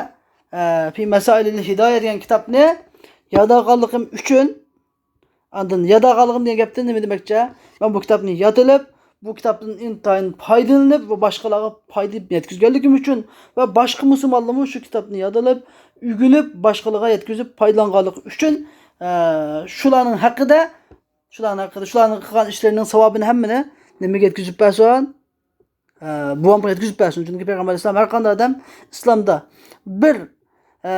ئە، فى مەسائىلىل ھىدايە دېگەن كىتابنى يادلىغانلىقىم ئۈچۈن، ئاندىن يادلىغانلىقىم دېگەن گەپتىن نېمە دېمەكچى؟ مەن بۇ كىتابنى يادلىنىپ، بۇ كىتابتىن ئىنتايىن پايدىلىنىپ ۋە باشقىلارغا پايدا يەتكۈزگەنلىكىم ئۈچۈن ۋە باشقا مۇسۇلمانلارمۇ شۇ كىتابنى يادلىنىپ، ئۆگىنىپ، باشقىلارغا يەتكۈزۈپ پايدىلانغانلىقى ئۈچۈن، ئە، شۇلارنىڭ ھەققىدە، شۇلارنىڭ ھەققىدە، شۇلارنىڭ قىلغان ئىشلىرىنىڭ ساۋابىنى ھەممىنى نېمىگە يەتكۈزۈپ بەرسۇن؟ ئە، بوۋامغا يەتكۈزۈپ بەرسۇن. چۈنكى پەيغەمبەر ئەلەيھىسسالام ھەر قانداق ئادەم ئىسلامدا بىر، ئە،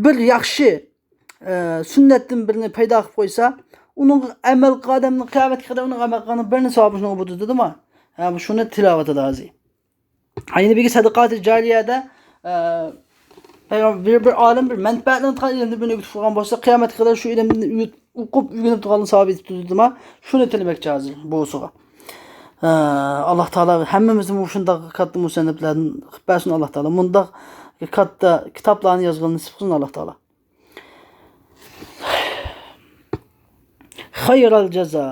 بىر ياخشى، ئە، سۈننەتتىن بىرنى پەيدا قىلىپ قويسا، ئۇنىڭغا ئەمەل قىلغان ئادەمنىڭ قىيامەتكە قەدەر ئۇنىڭ ئەمەل قىلغاننىڭ بىرنى ساۋابى شۇنىڭغا بولىدۇ دېدىما؟ ھە، شۇنى تىلەۋاتىدۇ ھازىر. يەنە بىرگە سەدىقاتى جارىيەدە، ئە، بىر، بىر ئالىم بىر مەنپەئەتلىنىدىغان ئىلىمنى بىرنى ئۆگىتىپ قويغان بولسا، قىيامەتكە قەدەر شۇ ئىلىمنى ئۆگىت-، ئوقۇپ ئۆگىنىپ تۇرغانلىق ساۋابى يېتىپ تۇرىدۇ دېدىما؟ شۇنى تىلىمەكچى ھازىر بوۋىسىغا. ئە، ئاللا تائالا ھەممىمىزنى مۇشۇنداق كاتتا مۇسەننىپلەردىن قىلىپ بەرسۇن ئاللا تائالا. مۇنداق كاتتا كىتابلارنى يازغىلى نېسىپ قىلسۇن ئاللا تائالا. خەيرەل جازا.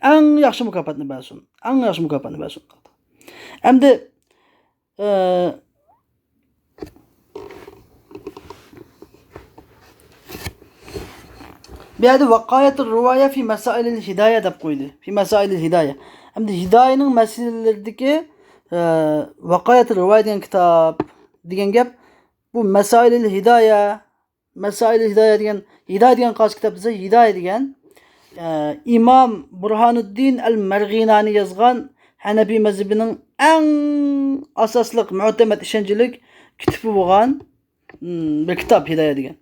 ئەڭ ياخشى مۇكاپاتنى بەرسۇن. ئەڭ ياخشى مۇكاپاتنى بەرسۇن. ئەمدى، ئە، بۇ يەردە ۋەقايەتۇر رىۋايە فى مەسائىلىل ھىدايە دەپ قويدى. فى مەسائىلىل ھىدايە. ئەمدى ھىدايەنىڭ مەسىلىلىرىدىكى، ئە، ۋەقايەتۇر رىۋايە دېگەن كىتاب دېگەن گەپ، بۇ مەسائىلىل ھىدايە، مەسائىلىل ھىدايە دېگەن، ھىدايە دېگەن قايسى كىتاب دېسە، ھىدايە دېگەن، ئە، ئىمام بۇرھانۇددىن ئەل مەرغىنانى يازغان ھەنەپىي مەزھىپىنىڭ ئەڭ ئاساسلىق، مۇئتەمەد، ئىشەنچلىك كىتابى بولغان، م، بىر كىتاب ھىدايە دېگەن.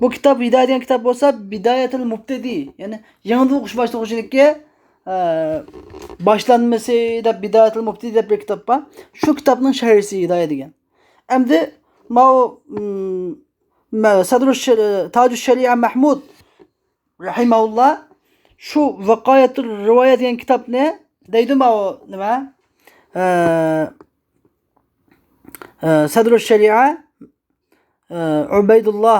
بۇ كىتاب، ھىدايە دېگەن كىتاب بولسا، بىدايەتۇل مۇبتەدىئ، يەنى يېڭىدىن ئوقۇش باشلىغۇچىنىڭكى، ئە، باشلانمىسى دەپ، بىدايەتۇل مۇبتەدىئ دەپ بىر كىتاب بار. شۇ كىتابنىڭ شەرھىسى ھىدايە دېگەن. ئەمدى ماۋۇ، م، مە-، سەدرۇ شەر-، تاجۇ شەرىئە مەھمۇد رەھىمەھۇللا شۇ ۋىقايەتۇر رىۋايە دېگەن كىتابنى دەيدۇ، ماۋۇ نېمە؟ ئە، ئە، سەدرۇ شەرىئە، ئە، ئۇبەيدۇللا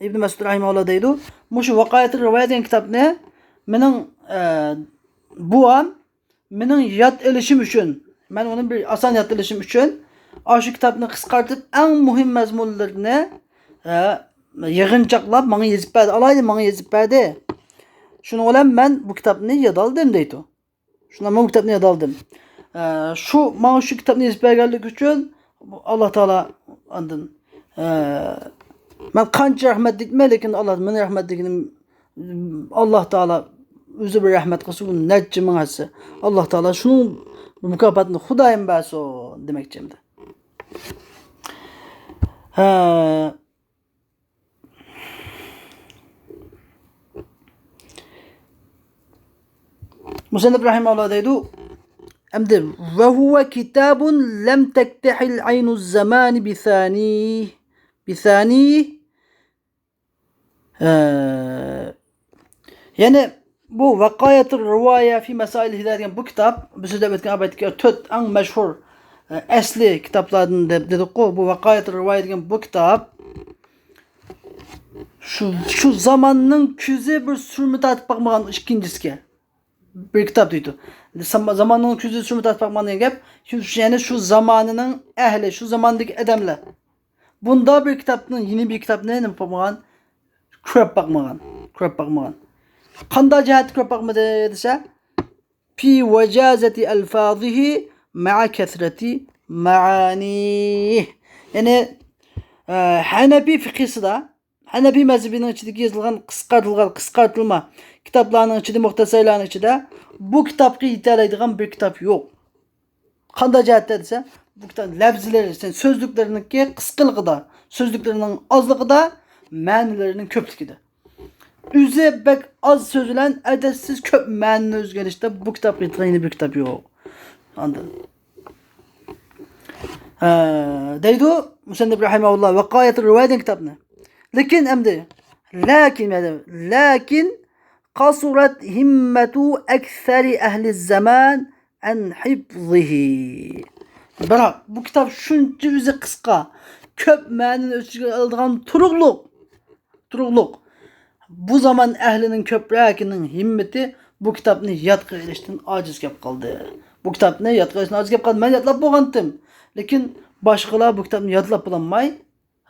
ئىبن مەسئۇد رەھىمەھۇللا دەيدۇ. مۇشۇ ۋىقايەتۇر رىۋايە دېگەن كىتابنى مېنىڭ، ئە، بوۋام مېنىڭ ياد ئېلىشىم ئۈچۈن، مەن ئۇنى بىر ئاسان ياد ئېلىشىم ئۈچۈن، ئاشۇ كىتابنى قىسقارتىپ، ئەڭ مۇھىم مەزمۇنلىرىنى، ئە، يىغىنچاقلاپ ماڭا يېزىپ بەردى. ئالايلى ماڭا يېزىپ بەردى. شۇنىڭ بىلەن مەن بۇ كىتابنى يادالدىم دەيدۇ. شۇنداق مەن بۇ كىتابنى يادالدىم. ئە، شۇ، ماڭا شۇ كىتابنى يېزىپ بەرگەنلىكى ئۈچۈن ئاللا تائالا ئاندىن، ئە، مەن قانچە رەھمەت دېيىمەن، لېكىن ئاللا مېنى رەھمەت دېگىنىم، ئاللا تائالا ئۆزى بىر رەھمەت قىلسا، بۇ نەچچە مىڭ ھەسسە. ئاللا تائالا شۇنىڭ مۇكاپاتىنى خۇدايىم بەرسۇن دېمەكچى ئەمدى. ھە. مۇسەننىپ رەھىمەھۇللا دەيدۇ، ئەمدى، وهو كتاب لم تكتحل عين الزمان بثانيه، بثانيه، ئە، يەنى بۇ ۋىقايەتۇر رىۋايە في مسائل الهداية دېگەن بۇ كىتاب، بىز سۆزلەپ ئۆتكەن ئەلۋەتتە تۆت ئەڭ مەشھۇر، ئە، ئەسلى كىتابلاردىن دەپ دېدۇققۇ، بۇ ۋىقايەتۇر رىۋايە دېگەن بۇ كىتاب شۇ، شۇ زاماننىڭ كۆزى بىر سۈرمە تارتىپ باقمىغان ئىككىنچىسىگە بىر كىتاب دەيدۇ. زام-، زاماننىڭ كۆزى سۈرمە تارتىپ باقمىغان دېگەن گەپ، شۇ، شۇ، يەنى شۇ زامانىنىڭ ئەھلى، شۇ زاماندىكى ئادەملەر بۇنداق بىر كىتابنىڭ، يېڭى بىر كىتابنى نېمە قىلمىغان؟ كۆرۈپ باقمىغان. كۆرۈپ باقمىغان. قانداق جەھەتتە كۆرۈپ باقمىدى دېسە، في وجازة ألفاظه مع كثرة معانيه. يەنى، ئە، ھەنەپىي فىقھىسىدا، ھەنەپىي مەزھىپىنىڭ ئىچىدىكى يېزىلغان قىسقارتىلغان، قىسقارتىلما كىتابلارنىڭ ئىچىدە، مۇختەسەرلەرنىڭ ئىچىدە بۇ كىتابقا يېتەلەيدىغان بىر كىتاب يوق. قانداق جەھەتتە دېسە، بۇ كىتاب لەپزىلىرى، سۆزلۈكلىرىنىڭكى قىسقىلىقىدا، سۆزلۈكلىرىنىڭ ئازلىقىدا، مەنىلىرىنىڭ كۆپلۈكىدە. ئۆزى بەك ئاز سۆز بىلەن ئەدەپسىز كۆپ مەنىنى ئۆزگەرتىشتە بۇ كىتابقا يېتىدىغان يەنە بىر كىتاب يوق. ئاندىن، ئە، دەيدۇ مۇسەننىپ رەھىمەھۇللا، ۋىقايەتۇر رىۋايە دېگەن كىتابنى. لېكىن ئەمدى، لەكىن، لەكىن قصرت همة أكثر أهل الزمان عن حفظه. بىراق بۇ كىتاب شۇنچە ئۆزى قىسقا، كۆپ مەنىنى ئۆز ئىچىگە ئالىدىغان تۇرۇقلۇق، تۇرۇقلۇق. بۇ زامان ئەھلىنىڭ كۆپرەكىنىڭ ھىممىتى بۇ كىتابنى يادقا ئېلىشتىن ئاجىز كەپ قالدى. بۇ كىتابنى يادقا ئېلىشتىن ئاجىز كەپ قالدى. مەن يادلاپ بولغانتىم. لېكىن باشقىلار بۇ كىتابنى يادلاپ بولالماي،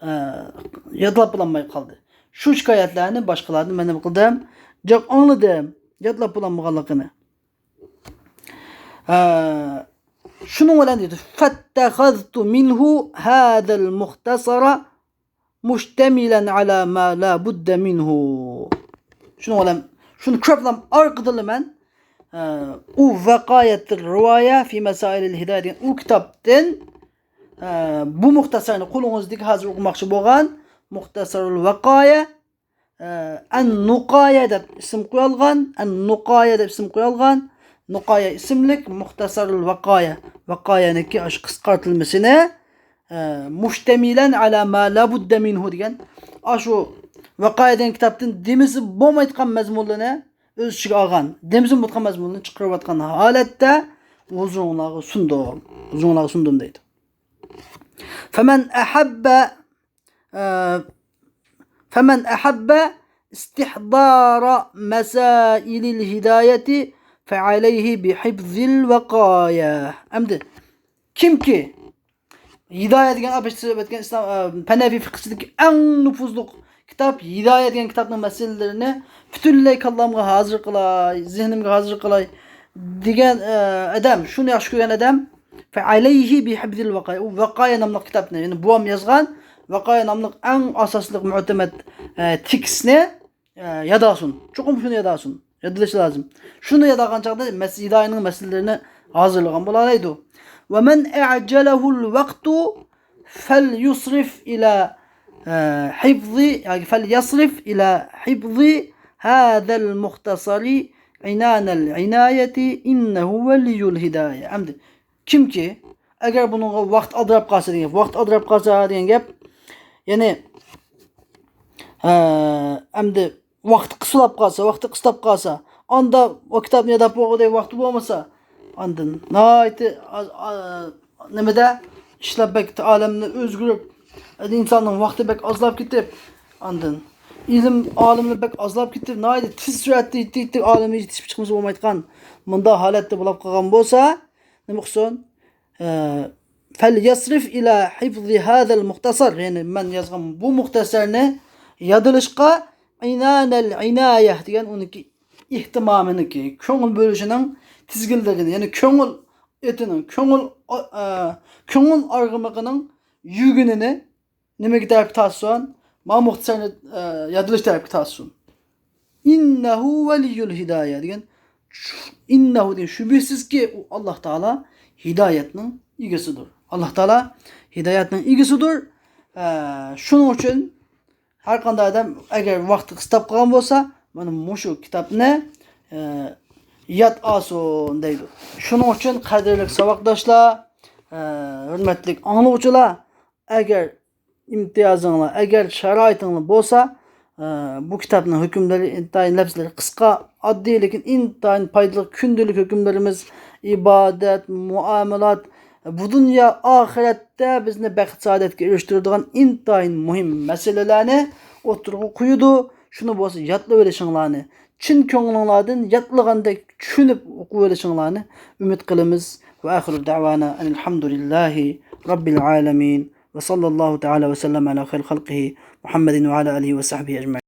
ئە، يادلاپ بولالماي قالدى. شۇ شىكايەتلەرنى باشقىلاردىن مەن نېمە قىلدىم؟ جىق ئاڭلىدىم. يادلاپ بولالمىغانلىقىنى. ئە، شۇنىڭ بىلەن دېدى، فاتخذت منه هذا المختصر مشتملا على ما لا بد منه. شۇنىڭ بىلەن، شۇنى كۆرۈپلا ئارقىدىنلا مەن، ئە، ئۇ ۋىقايەتۇر رىۋايە في مسائل الهداية دېگەن ئۇ كىتابتىن، ئە، بۇ مۇختەسەرنى، قولىڭىزدىكى ھازىر ئوقۇماقچى بولغان مۇختەسەرۇل ۋىقايە، ئە، ئەن نۇقايە دەپ ئىسىم قويالغان، ئەن نۇقايە دەپ ئىسىم قويالغان، نۇقايە ئىسىملىك، مۇختەسەرۇل ۋاقايە، ۋاقايەنىڭكى ئاشۇ قىسقارتىلمىسىنى، ئە، مۇشتەمىلەن ئەلا ما لا بۇددە مىنھۇ دېگەن، ئاشۇ ۋاقايە دېگەن كىتابتىن دېمىسە بولمايدىغان مەزمۇنلىرىنى ئۆز ئىچىگە ئالغان، دېمىسە بولمايدىغان مەزمۇنلىرىنى چىقىرىۋاتقان ھالەتتە ھۇزۇرۇڭلارغا سۇندۇم، ھۇزۇرۇڭلارغا سۇندۇم دەيدۇ. فمن أحب، ئە، فمن أحب استحضار مسائل الهداية فعليه بحفظ الوقاية. ئەمدى كىمكى ھىدايە دېگەن، ئەلۋەتتە سۆزلەپ ئۆتكەن ئىسلام، ئە، ھەنەفىي فىقھىسىدىكى ئەڭ نوپۇزلۇق كىتاب ھىدايە دېگەن كىتابنىڭ مەسىلىلىرىنى پۈتۈنلەي كاللامغا ھازىر قىلاي، زېھنىمگە ھازىر قىلاي دېگەن، ئە، ئادەم، شۇنى ياخشى كۆرگەن ئادەم، فعليه بحفظ الوقاية، ئۇ ۋاقايە ناملىق كىتابنى، يەنى بوۋام يازغان ۋاقايە ناملىق ئەڭ ئاساسلىق مۆتىمەد، ئە، تېكىستنى، ئە، ياداسۇن. چوقۇم شۇنى ياداسۇن. يادلىشى لازىم. شۇنى ياداغان چاغدا مەس-، ھىدايەنىڭ مەسىلىلىرىنى ھازىرلىغان بولالايدۇ. ومن أعجله الوقت فليصرف إلى، ئە، حفظ، ياكى فليصرف إلى حفظ هذا المختصر عنان العناية إنه ولي الهداية. ئەمدى كىمكى، ئەگەر بۇنىڭغا ۋاقىت ئالدىراپ قالسا دېگەن، ۋاقىت ئالدىراپ قالسا دېگەن گەپ، يەنى، ئە، ئەمدى ۋاقتى قىسىلاپ قالسا، ۋاقتى قىستاپ قالسا، ئاندا ئۇ كىتابنى ياداپ بولغۇدەك ۋاقتى بولمىسا، ئاندىن ناھايىتى ئاز، ئا-، نېمىدە ئىشلار بەك ئالەمنى ئۆزگىرىپ، ئىنساننىڭ ۋاقتى بەك ئازلاپ كېتىپ، ئاندىن ئىلىم ئالىملار بەك ئازلاپ كېتىپ، ناھايىتى تېز سۈرئەتتە يېتىپ، يېتىپ، ئالىمى يېتىشىپ چىقمىسا بولمايدىغان مۇنداق ھالەتتە بولۇپ قالغان بولسا، نېمە قىلسۇن؟ ئە، فليصرف إلى حفظ هذا المختصر، يەنى مەن يازغان بۇ مۇختەسەرنى يادلىشقا عنان العناية دېگەن ئۇنىڭكى ئېھتىمامىنىڭكى، كۆڭۈل بۆلۈشىنىڭ تىزگىنلىكىنى، يەنى كۆڭۈل ئېتىنىڭ، كۆڭۈل، ئە، كۆڭۈل ئارغىمىقىنىڭ يۈگىنىنى نېمىگە تەرەپكە تارتسۇن؟ مانا مۇختەسەرنى، ئە، يادلىش تەرەپكە تارتسۇن. إنه ولي الهداية دېگەن، شۇ، ئىننەھۇ دېگەن شۈبھىسىزكى، ئۇ ئاللا تائالا ھىدايەتنىڭ ئىگىسىدۇر. ئاللا تائالا ھىدايەتنىڭ ئىگىسىدۇر. ئە، شۇنىڭ ئۈچۈن ھەر قانداق ئادەم ئەگەر ۋاقتى قىستاپ قالغان بولسا، مانا مۇشۇ كىتابنى، ئە، ياد ئالسۇن دەيدۇ. شۇنىڭ ئۈچۈن قەدىرلىك ساۋاقداشلار، ئە، ھۆرمەتلىك ئاڭلىغۇچىلار، ئەگەر ئىمتىيازىڭلار، ئەگەر شارائىتىڭلار بولسا، ئە، بۇ كىتابنىڭ ھۆكۈملىرى ئىنتايىن لەپسىلىرى قىسقا، ئاددىي، لېكىن ئىنتايىن پايدىلىق كۈندىلىك ھۆكۈملىرىمىز، ئىبادەت، مۇئامىلات، بۇ دۇنيا ئاخىرەتتە بىزنى بەخت سائادەتكە ئېرىشتۈرىدىغان ئىنتايىن مۇھىم مەسىلىلەرنى ئوتتۇرىغا قويىدۇ. شۇنى بولسا يادلىۋېلىشىڭلارنى، چىن كۆڭلۈڭلاردىن يادلىغاندەك چۈشىنىپ ئوقۇۋېلىشىڭلارنى ئۈمىد قىلىمىز. وآخر دعوانا أن الحمد لله رب العالمين، وصلى الله تعالى وسلم على خير خلقه محمد وعلى آله وصحبه أجمعين.